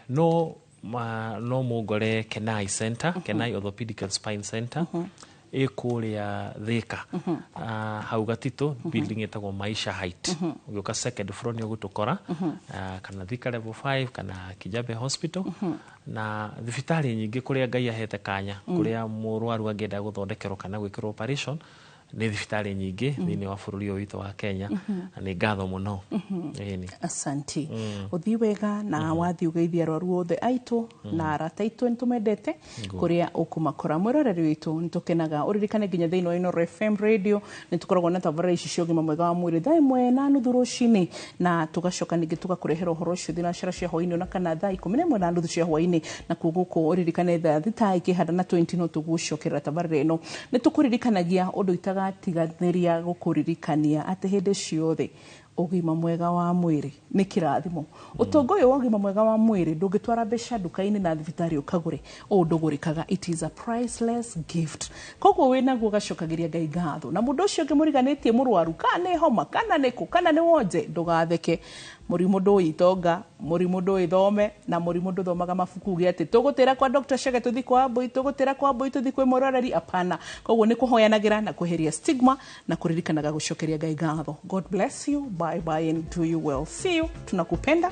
No ma, no mũngore Kenai Center, Kenai Orthopedic and Spine Center. Ĩ kũrĩa Thĩka, hau Gatitũ, building ĩtagwo Maisha Height. Ũgĩũka second floor nĩ ũgũtũkora, kana Thika Level 5 kana Kijabe Hospital na thibitarĩ nyingĩ kũrĩa Ngai ahete kanya, kũrĩa mũrwaru angĩenda gũthondekerwo kana gwĩkĩrwo operation nĩ thibitarĩ nyingĩ thĩinĩ wa bũrũri ũyũ witũ wa Kenya. Na nĩ ngatho mũno. Ĩni. Asanti, ũthiĩ wega na wathiĩ ũgeithia arwaru othe aitũ na arata aitũ nĩ tũmendete. Kũrĩa ũkũmakora, mwĩroreri witũ, nĩ tũkenaga ũririkane nginya thĩinĩ wa Inooro FM radio nĩ tũkoragwo na tabarĩra ici cia ũgima mwega wa mwĩrĩ 1:30 rũcinĩ, na tũgacoka ningĩ tũgakũrehera ũhoro ũcio thinacara cia hwainĩ ona kana 11:30 cia hwainĩ. Na kuo gũkũ ũririkane 5:20 no tũgũcokerera tabarĩra ĩno. Nĩ tũkũririkanagia ũndũ itagatiganĩria gũkũririkania atĩ hĩndĩ ciothe ũgima mwega wa mwĩrĩ nĩ kĩrathimo. Ũtonga ũyũ wa ũgima mwega wa mwĩrĩ ndũngĩtwara mbeca nduka-inĩ na thibitarĩ ũkagũre, ũũ ndũgũrĩkaga. It is a priceless gift. Koguo wĩnaguo gacokagĩria Ngai ngatho. Na mũndũ ũcio ũngĩ mũriganĩtie mũrwaru, kana nĩ homa, kana nĩ kũ, kana nĩ wonje, ndũgatheke. Mũrimũ ndũĩ itonga, mũrimũ ndũĩ thome, na mũrimũ ndũthomaga mabuku uge atĩ tũgũtĩra kwa Dr. Chege tũthi kwa Mbui, tũgũtĩra kwa Mbui tũthi kwĩ mũroreri. Apana. Koguo nĩ kũhoyanagĩra na kweheria stigma na kũririkanaga gũcokeria Ngai ngatho. God bless you. Bye bye and do you well. See you. Tunakupenda.